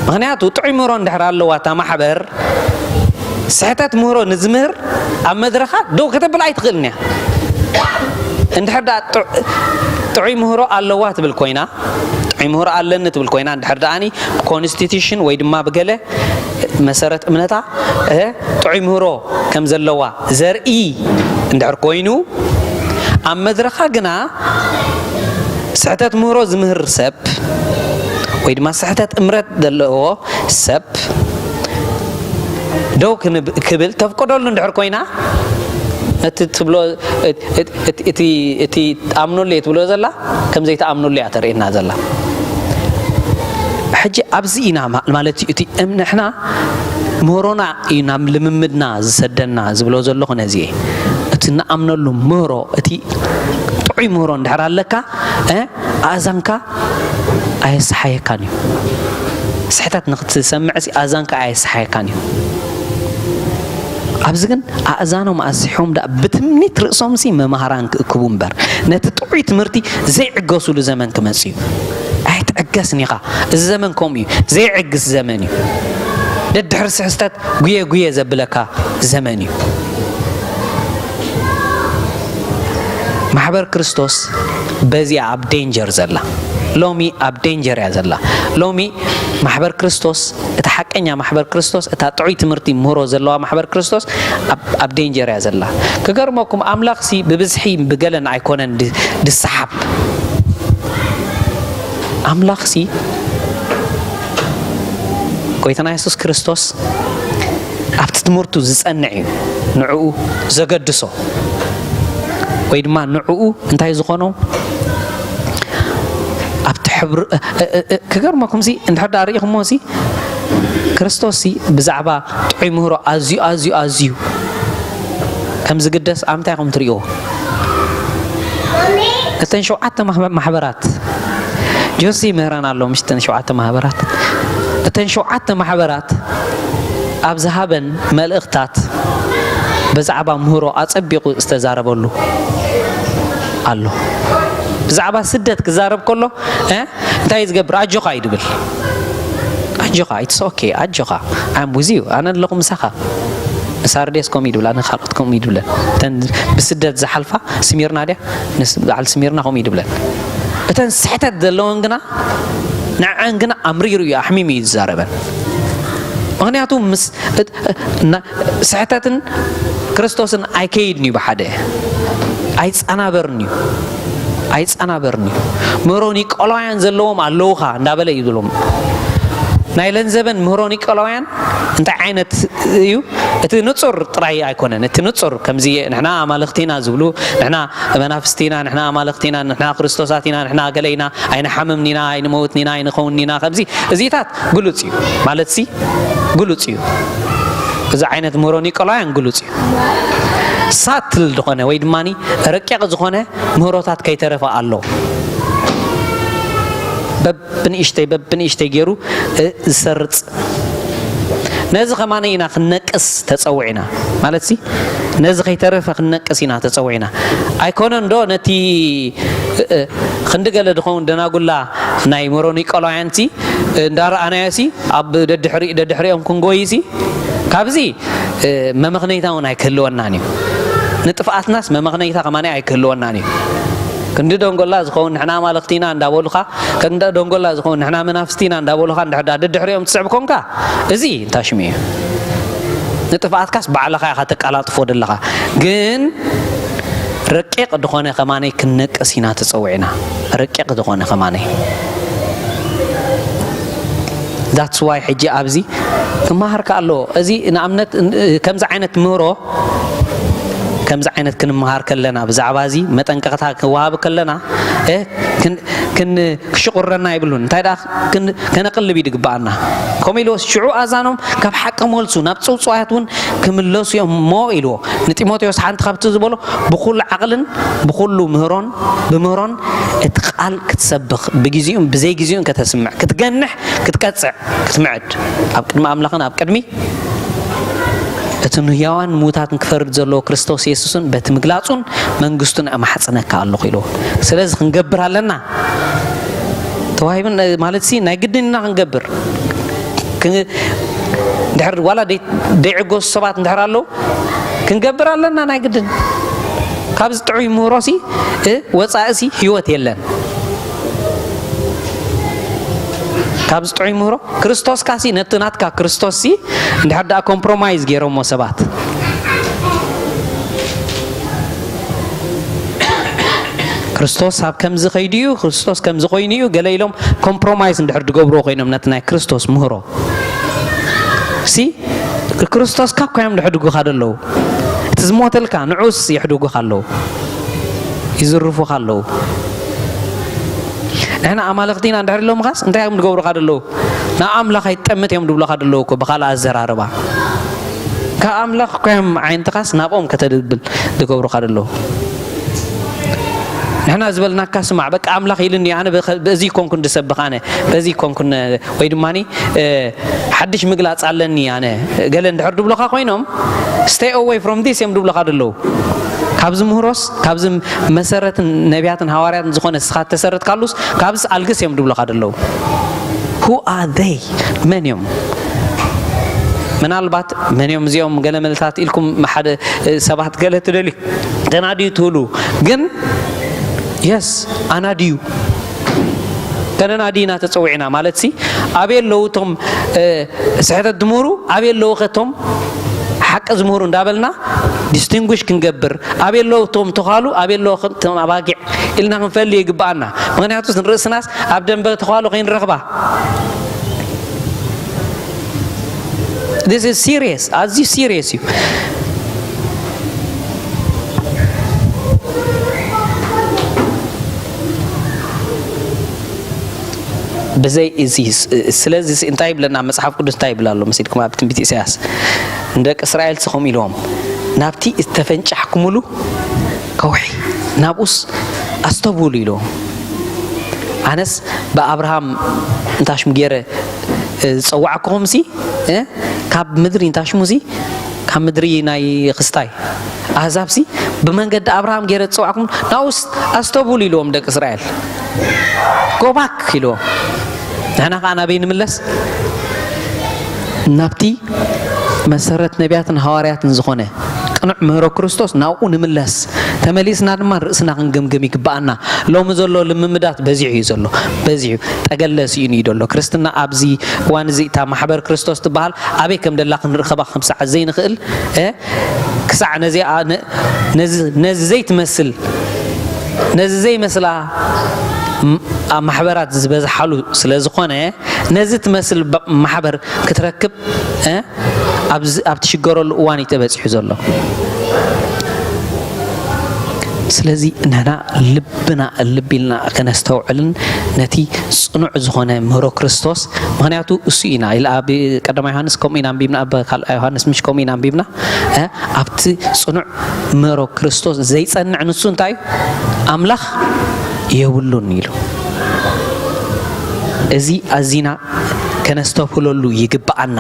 ምኽንያቱ ጥዑይ ምህሮ እንድሕር ኣለዋ እታ ማሕበር፣ ስሕተት ምህሮ ንዝምህር ኣብ መድረኻ ደው ከተብል ኣይትኽእልን እያ። እንድሕር ደኣ ጥዑ-፣ ጥዑይ ምህሮ ኣለዋ ትብል ኮይና፣ ጥዑይ ምህሮ ኣለኒ ትብል ኮይና፣ እንድሕር ደኣኒ ብኮንስቲቱሽን ወይ ድማ ብገለ መሰረት እምነታ፣ እ፣ ጥዑይ ምህሮ ከም ዘለዋ ዘርኢ እንድሕር ኮይኑ፣ ኣብ መድረኻ ግና ስሕተት ምህሮ ዝምህር ሰብ ወይ ድማ ስሕተት እምረት ዘለዎ ሰብ ደው ክንብ-፣ ክብል ተፍቅደሉ እንድሕር ኮይና፣ እቲ ትብሎ፣ እቲ፣ እቲ፣ እቲ፣ እቲ ትኣምነሉ እየ ትብሎ ዘላ፣ ከም ዘይትኣምነሉ እያ ተርእየና ዘላ። ሕጂ ኣብዚ ኢና ማ-፣ ማለት እዩ፣ እቲ እም-፣ ንሕና ምህሮና እዩ ናብ ልምምድና ዝሰደና ዝብሎ ዘለኹ ነዚ እየ። እቲ ንኣምነሉ ምህሮ፣ እቲ ጥዑይ ምህሮ እንድሕር ኣለካ፣ እ፣ ኣእዛንካ ኣየሰሓየካን እዩ። ስሕተት ንክትሰምዕ ሲ ኣእዛንካ ኣየሰሓየካን እዩ። ኣብዚ ግን ኣእዛኖም ኣስሒቦም ደኣ ብትምኒት ርእሶምሲ መማህራን ክእክቡ እምበር፣ ነቲ ጥዑይ ትምህርቲ ዘይዕገሱሉ ዘመን ክመጽእ እዩ። ኣይትዕገስን ኢኻ። እዚ ዘመን ከምኡ እዩ። ዘይዕግስ ዘመን እዩ። ደድሕሪ ስሕተት ጉየ ጉየ ዘብለካ ዘመን እዩ። ማሕበር ክርስቶስ በዚኣ ኣብ ዴንጀር ዘላ፣ ሎሚ ኣብ ዴንጀር እያ ዘላ። ሎሚ ማሕበር ክርስቶስ፣ እታ ሓቀኛ ማሕበር ክርስቶስ፣ እታ ጥዑይ ትምህርቲ ምህሮ ዘለዋ ማሕበር ክርስቶስ ኣብ፣ ኣብ ዴንጀር እያ ዘላ። ክገርመኩም፣ ኣምላኽሲ ብብዝሒ ብገለን ኣይኮነን ድ-፣ ድሰሓብ። ኣምላኽሲ፣ ጎይታና የሱስ ክርስቶስ ኣብቲ ትምህርቱ ዝጸንዕ እዩ ንዕኡ ዘገድሶ፣ ወይ ድማ ንዕኡ እንታይ ዝኾኖ ኣብቲ ሕብሪ፣ እ፣ እ፣ እ፣ ክገርመኩምሲ፣ እንድሕር ደኣ ርኢኹሞሲ፣ ክርስቶስሲ ብዛዕባ ጥዑይ ምህሮ ኣዝዩ፣ ኣዝዩ፣ ኣዝዩ ከም ዝግደስ ኣብ ምንታይ ኢኹም ትርእይዎ? እተን ሸውዓተ ማሕበ-፣ ማሕበራት፣ ጆሲ ምህረን ኣሎ፣ ምሽ እተን ሸውዓተ ማሕበራት። እተን ሸውዓተ ማሕበራት ኣብ ዝሃበን መልእኽታት ብዛዕባ ምህሮ ኣጸቢቑ ዝተዛረበሉ ኣሎ። ብዛዕባ ስደት ክዛረብ ከሎ፣ እ፣ እንታይ እዩ ዝገብር? ኣጆኻ እዩ ድብል። ኣጆኻ፣ it's okay፣ ኣጆኻ፣ I'm with you፣ ኣነ ኣለኹ ምሳኻ። ንሳርዴስ ከምኡ እዩ ድብል፣ ኣነ ካልኦት ከምኡ እዩ ድብለን። እተን ብስደት ዝሓልፋ ስሚርና ድያ? ንስ-፣ በዓል ስሚርና ከምኡ እዩ ድብለን። እተን ስሕተት ዘለወን ግና፣ ንዐን ግና ኣምሪሩ እዩ፣ ኣሕሚሙ እዩ ዝዛረበን። ምኽንያቱ ምስ፣ እት-፣ ና-፣ ስሕተትን ክርስቶስን ኣይከይድን እዩ ብሓደ። ኣይጸናበርን እዩ። ኣይጸናበርን እዩ። ምህሮ ኒቆላውያን ዘለዎም ኣለዉኻ እንዳበለ እዩ ዝብሎም። ናይ ለንዘበን ምህሮ ኒቆላውያን እንታይ ዓይነት እዩ? እቲ ንጹር ጥራይ ኣይኮነን። እቲ ንጹር ከምዚ ንሕና ኣማልኽቲ ኢና ዝብሉ፣ ንሕና መናፍስቲ ኢና፣ ንሕና ኣማልኽቲ ኢና፣ ንሕና ክርስቶሳት ኢና፣ ንሕና ገለ ኢና፣ ኣይንሓምምን ኢና፣ ኣይንመውትን ኢና፣ ኣይንኸውንን ኢና፣ ከምዚ እዚታት ግሉጽ እዩ። ማለትሲ ግሉጽ እዩ። እዚ ዓይነት ምህሮ ኒቆላውያን ግሉጽ እዩ። ሳትል ዝኾነ ወይ ድማ ረቂቕ ዝኾነ ምህሮታት ከይተረፈ ኣሎ። በብንእሽተይ በብንእሽተይ ገይሩ እ፣ ዝሰርጽ። ነዚ ከማነ ኢና ክንነቅስ ተጸዊዕና። ማለትሲ ነዚ ከይተረፈ ክንነቅስ ኢና ተጸዊዕና። ኣይኮነን ዶ ነቲ እ፣ እ፣ ክንዲ ገለ ድኸውን ደናጉላ ናይ ምህሮ ኒቆላውያንሲ እንዳረኣናዮሲ ኣብ ደድሕሪ-፣ ደድሕሪኦም ክንጎይሲ ካብዚ እ፣ መመኽነይታ እውን ኣይክህልወናን እዩ። ንጥፍኣትናስ መመኽነይታ ከማን ኣይክህልወናን እዩ። ክንዲ ደንጎላ ዝኸውን ንሕና ኣማልኽቲ ኢና እንዳበሉኻ፣ ክንዲ ደንጎላ ዝኸውን ንሕና መናፍስቲ ኢና እንዳበሉኻ፣ እንድሕር ደኣ ደድሕሪኦም ትስዕብ ኮንካ፣ እዚ እንታይ ሽሙ እዩ? ንጥፍኣትካስ ባዕልኻ ኢኻ ተቀላጥፎ ዘለኻ። ግን ረቂቕ ድኾነ ከማነይ ክንነቅስ ኢና ተጸዊዕና። ረቂቕ ድኾነ ከማነይ። That's why ሕጂ ኣብዚ ክመሃር ከኣ ኣለዎ። እዚ ንኣብነት ን-፣ ከምዚ ዓይነት ምህሮ፣ ከምዚ ዓይነት ክንመሃር ከለና፣ ብዛዕባ እዚ መጠንቀቕታ ክወሃብ ከለና፣ እ፣ ክን-፣ ክን-፣ ክሽቑረና የብሉን። እንታይ ደኣ ክን-፣ ከነቕልብ እዩ ዝግብኣና። ከምኡ ኢልዎ፣ ሽዑ ኣዛኖም ካብ ሓቂ መልሱ፣ ናብ ጽውጽዋያት እውን ክምለሱ እዮም እሞ ኢልዎ። ንጢሞቴዎስ ሓንቲ ካብቲ ዝበሎ፣ ብኹሉ ዓቕልን ብኹሉ ምህሮን፣ ብምህሮን እቲ ቃል ክትሰብኽ፣ ብግዜኡን ብዘይግዜኡን ከተስምዕ፣ ክትገንሕ፣ ክትቀጽዕ፣ ክትምዕድ፣ ኣብ ቅድሚ ኣምላኽን ኣብ ቅድሚ እቲ ንህያዋን ምዉታትን ክፈርድ ዘለዎ ክርስቶስ የሱስን በቲ ምግላጹን መንግስቱን እማሕጽነካ ኣለኹ ኢልዎ። ስለዚ ክንገብር ኣለና። ተዋሂብን፣ ማለትሲ ናይ ግድን ኢና ክንገብር። ክ-፣ እንድሕር ዋላ ደይ-፣ ደይዕገሱ ሰባት እንድሕር ኣለዉ፣ ክንገብር ኣለና ናይ ግድን። ካብዚ ጥዑይ ምህሮሲ፣ እ፣ ወጻእሲ ህይወት የለን። ካብዚ ጥዑይ ምህሮ ክርስቶስካሲ፣ ነቲ ናትካ ክርስቶስሲ እንድሕር ደኣ ኮምፕሮማይዝ ገይሮሞ ሰባት፣ ክርስቶስ ኣብ ከምዚ ከይዱ እዩ፣ ክርስቶስ ከምዚ ኮይኑ እዩ፣ ገለ ኢሎም ኮምፕሮማይዝ እንድሕር ዝገብርዎ ኮይኖም ነቲ ናይ ክርስቶስ ምህሮ ሲ፣ ክርስቶስ ካብ ኮይኖም ዝሕድጉኻ ዘለዉ፣ እቲ ዝሞተልካ ንዑስ የሕድጉኻ ኣለዉ፣ ይዝርፉኻ ኣለዉ። ንሕና ኣማልኽቲ ኢና እንድሕር ኢሎምኻስ እንታይ እዮም ዝገብሩኻ ዘለዉ? ንኣምላኽ ኣይትጠምት እዮም ዝብሉኻ ዘለዉ እኮ ብኻልእ ኣዘራርባ። ካብ ኣምላኽ እኮ እዮም ዓይንትኻስ ናብኦም ከተድብል ዝገብሩኻ ዘለዉ። ንሕና ዝበልናካ ስማዕ፣ በቃ ኣምላኽ ኢሉኒ፣ ኣነ በኸ-፣ በዚ ኮንኩን ዝሰብኽ ኣነ፣ በዚ ኮንኩን፣ ወይ ድማኒ፣ እ፣ ሓድሽ ምግላጽ ኣለኒ ኣነ፣ ገለ እንድሕር ድብሉኻ ኮይኖም፣ stay away from this እዮም ድብሉኻ ዘለዉ። ካብዚ ምህሮስ፣ ካብዚ መሰረትን ነቢያትን ሃዋርያትን ዝኾነ ንስኻ እተሰረትካሉስ፣ ካብዚ ኣልግስ እዮም ድብሉኻ ዘለዉ። Who are they? መን እዮም? ምናልባት መን እዮም እዚኦም ገለ መልታት ኢልኩም ሓደ፣ እ፣ ሰባት ገለ ትደልዩ ተናድዩ ትብሉ። ግን የስ፣ ኣናድዩ። ከነናዲ ኢና ተጸዊዕና። ማለትሲ፣ ኣበይ ኣለዉ እቶም፣ እ፣ ስሕተት ዝምህሩ? ኣበይ ኣለዉ ኸ እቶም ሓቂ ዝምህሩ? እንዳበልና ዲስቲንጉሽ ክንገብር፣ ኣበይ ኣለዉ እቶም ተዃሉ? ኣበይ ኣለዉ ኸ እቶም ኣባጊዕ? ኢልና ክንፈሊ ይግብኣና። ምኽንያቱስ ንርእስናስ ኣብ ደንበ ተዃሉ ከይንረኽባ። This is serious፣ ኣዝዩ ሲሪየስ እዩ። ብዘይ እዚ፣ ስለዚ እንታይ ይብለና መጽሓፍ ቅዱስ? እንታይ ይብል ኣሎ መሲልኩም? ኣብ ትንቢት ኢሳያስ ንደቂ እስራኤል ከምኡ ኢልዎም፣ ናብቲ ዝተፈንጫሕኩምሉ ከውሒ፣ ናብኡስ ኣስተብህሉ ኢልዎም። ኣነስ ብኣብርሃም እንታሽሙ ገይረ፣ እ፣ ዝጸዋዕኩኹምሲ፣ እ፣ ካብ ምድሪ እንታሽሙሲ፣ ካብ ምድሪ ናይ ክስታይ ኣህዛብሲ፣ ብመንገዲ ኣብርሃም ገይረ ዝጸዋዕኩም፣ ናብኡስ ኣስተብህሉ ኢልዎም ደቂ እስራኤል። ጎባክ ኢልዎም። ንሕና ኸኣ ናበይ ንምለስ? ናብቲ መሰረት ነቢያትን ሃዋርያትን ዝኾነ ቅኑዕ ምህሮ ክርስቶስ ናብኡ ንምለስ። ተመሊስና ድማ ርእስና ክንግምግም ይግብኣና። ሎሚ ዘሎ ልምምዳት በዚሑ እዩ ዘሎ። በዚሑ ጠገለ ስኢኑ እዩ ዘሎ። ክርስትና ኣብዚ እዋን እዚ እታ ማሕበር ክርስቶስ ትበሃል ኣበይ ከም ደላ ክንርኸባ ክሳዕ ዘይንኽእል፣ እ፣ ክሳዕ ነዚኣ፣ ነ-፣ ነዚ፣ ነዚ ዘይትመስል፣ ነዚ ዘይመስላ ም-፣ ኣብ ማሕበራት ዝበዝሓሉ ስለ ዝኾነ፣ ነዚ ትመስል ማሕበር ክትረክብ ኣብ ትሽገረሉ እዋን እዩ ተበፂሑ ዘሎ። ስለዚ ንሕና ልብና ልብ ኢልና ከነስተውዕልን ነቲ ፅኑዕ ዝኾነ ምህሮ ክርስቶስ፣ ምክንያቱ እሱ ኢና ኢለ ኣብ ቀዳማይ ዮሃንስ ከምኡ ኢና ኣንቢብና፣ ኣብ ካልኣይ ዮሃንስ ምሽ ከምኡ ኢና ኣንቢብና። ኣብቲ ፅኑዕ ምህሮ ክርስቶስ ዘይፀንዕ ንሱ እንታይ እዩ? ኣምላኽ የብሉን ኢሉ። እዚ ኣዚና ከነስተብህለሉ ይግብኣና።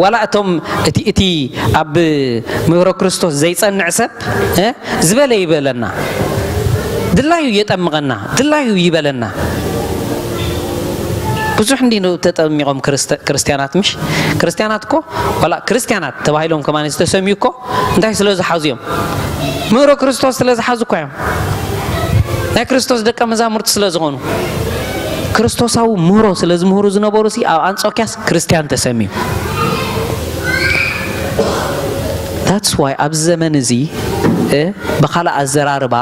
ዋላ እቶም እቲ ኣብ ምህሮ ክርስቶስ ዘይጸንዕ ሰብ ዝበለ ይበለና፣ ድላዩ የጠምቐና፣ ድላዩ ይበለና። ብዙሕ እንዲ ተጠሚቖም ክርስትያናት፣ ምሽ ክርስትያናት እኮ ዋላ ክርስትያናት ተባሂሎም ከማን ዝተሰምዩ እኮ እንታይ ስለ ዝሓዙ እዮም? ምህሮ ክርስቶስ ስለ ዝሓዙ እኮ እዮም። ናይ ክርስቶስ ደቀ መዛሙርቲ ስለ ዝኾኑ፣ ክርስቶሳዊ ምህሮ ስለ ዝምህሩ ዝነበሩ ሲ ኣብ ኣንጾኪያስ ክርስትያን ተሰምዩ። That's why ኣብዚ ዘመን እዚ ብኻልእ ኣዘራርባ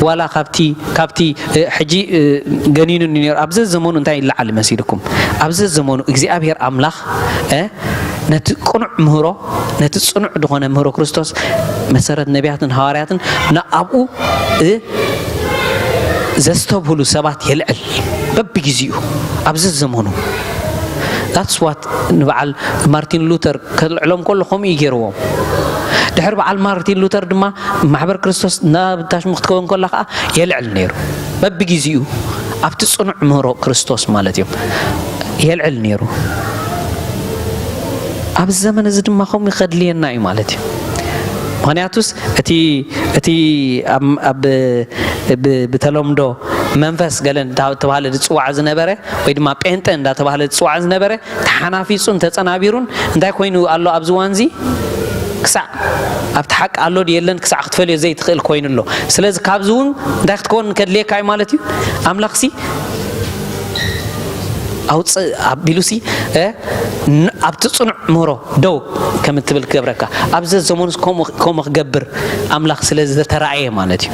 ዋላ ካብቲ ካብቲ ሕጂ ገኒኑ ነሩ ኣብዚ ዘመኑ እንታይ ይለዓል መሲልኩም? ኣብዚ ዘመኑ እግዚኣብሔር ኣምላኽ ነቲ ቅኑዕ ምህሮ፣ ነቲ ጽኑዕ ዝኾነ ምህሮ ክርስቶስ መሰረት ነቢያትን ሃዋርያትን ንኣብኡ ዘስተብህሉ ሰባት የልዕል በብግዜኡ ኣብዚ ዘመኑ። That's what ንበዓል ማርቲን ሉተር ከልዕሎም ከሎ ከምኡ እዩ ገይርዎም። ድሕሪ በዓል ማርቲን ሉተር ድማ ማሕበር ክርስቶስ ናብ ታሽሙ ክትከውን ከላ ከዓ የልዕል ነይሩ። በብግዜኡ ኣብቲ ጽኑዕ ምህሮ ክርስቶስ ማለት እዮም የልዕል ነይሩ። ኣብዚ ዘመን እዚ ድማ ከምኡ ከድልየና እዩ ማለት እዩ። ምክንያቱስ እቲ እቲ ኣብ ብተለምዶ መንፈስ ገለ እንዳተባሃለ ዝፅዋዕ ዝነበረ ወይ ድማ ጴንጠ እንዳተባሃለ ዝፅዋዕ ዝነበረ ተሓናፊፁን ተፀናቢሩን እንታይ ኮይኑ ኣሎ ኣብዚ ዋንዚ ክሳዕ ኣብቲ ሓቂ ኣሎ የለን ክሳዕ ክትፈልዮ ዘይትኽእል ኮይኑ ኣሎ። ስለዚ ካብዚ እውን እንታይ ክትከውን ከድልየካ እዩ ማለት እዩ። ኣምላኽሲ ኣውፅእ ኣቢሉሲ ኣብቲ ፅኑዕ ምህሮ ደው ከም እትብል ክገብረካ ኣብዚ ዘመኑስ ከምኡ ክገብር ኣምላኽ ስለ ዝተራእየ ማለት እዩ።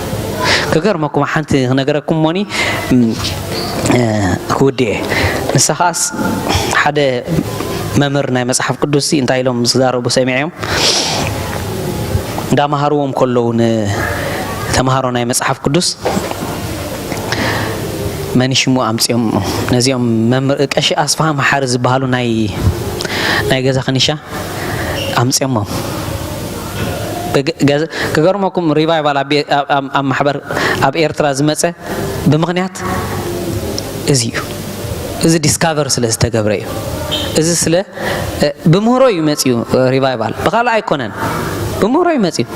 ክገርመኩም ሓንቲ ክነገረኩም ሞኒ ክውድኤ። ንሳ ከዓስ ሓደ መምህር ናይ መፅሓፍ ቅዱስ እንታይ ኢሎም ዝዛረቡ ሰሚዐዮም እንዳመሃርዎም ከለዉ ንተምሃሮ ናይ መፅሓፍ ቅዱስ መን ሽሙ ኣምፅኦም ነዚኦም መምህር ቀሺ ኣስፋሃ መሓሪ ዝበሃሉ ናይ ናይ ገዛ ከኒሻ ኣምፅኦሞም። ክገርመኩም ሪቫይቫል ኣብ ማሕበር ኣብ ኤርትራ ዝመፀ ብምክንያት እዚ እዩ። እዚ ዲስካቨር ስለ ዝተገብረ እዩ። እዚ ስለ ብምህሮ እዩ መፅኡ። ሪቫይቫል ብካልእ ኣይኮነን፣ ብምህሮ እዩ መፅኡ።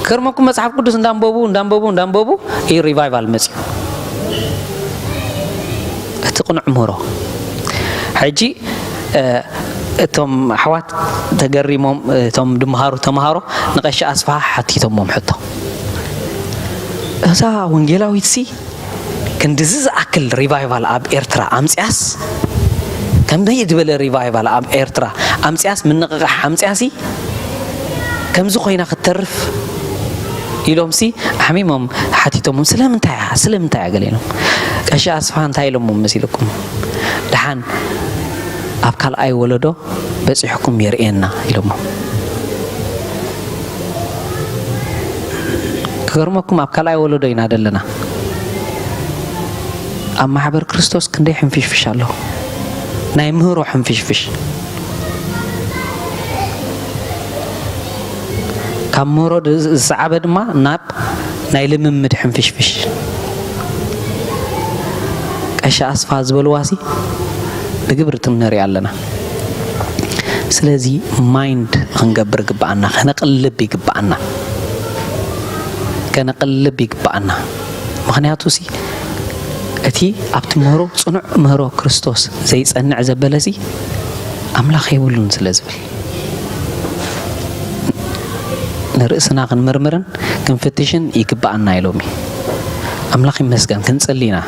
ክገርመኩም መፅሓፍ ቅዱስ እንዳንበቡ እንዳንበቡ እንዳንበቡ እዩ ሪቫይቫል መፅኡ። እቲ ቅኑዕ ምህሮ ሕጂ እቶም ኣሕዋት ተገሪሞም እቶም ድምሃሩ ተምሃሮ ንቀሺ ኣስፍሃ ሓቲቶሞም ሕቶ፣ እዛ ወንጌላዊት ሲ ክንድዚ ዝኣክል ሪቫይቫል ኣብ ኤርትራ ኣምፅያስ ከምደይ ዝበለ ሪቫይቫል ኣብ ኤርትራ ኣምፅያስ ምንቕቓሕ ኣምፅያሲ ከምዚ ኮይና ክትተርፍ ኢሎም ሲ ኣሕሚሞም ሓቲቶሞም ስለምንታይ እያ ስለምንታይ እያ ገለ ኢሎም ቀሺ ኣስፍሃ እንታይ ኢሎሞም መሲልኩም ደሓን ኣብ ካልኣይ ወለዶ በፂሕኩም የርእየና ኢሎሞም። ክገርመኩም ኣብ ካልኣይ ወለዶ ኢና ዘለና። ኣብ ማሕበር ክርስቶስ ክንደይ ሕንፍሽፍሽ ኣሎ። ናይ ምህሮ ሕንፍሽፍሽ። ካብ ምህሮ ዝሰዓበ ድማ ናብ ናይ ልምምድ ሕንፍሽፍሽ። ቀሺ ኣስፋ ዝበልዋሲ ብግብሪ ትም ንሪኣ ኣለና። ስለዚ ማይንድ ክንገብር ይግብኣና፣ ከነቕልብ ይግብኣና፣ ከነቕልብ ይግብኣና። ምኽንያቱ ሲ እቲ ኣብቲ ምህሮ ጽኑዕ ምህሮ ክርስቶስ ዘይጸንዕ ዘበለ ሲ ኣምላኽ የብሉን ስለ ዝብል ንርእስና ክንምርምርን ክንፍትሽን ይግብኣና ኢሎሚ። ኣምላኽ ይመስገን ክንጽሊ ኢና።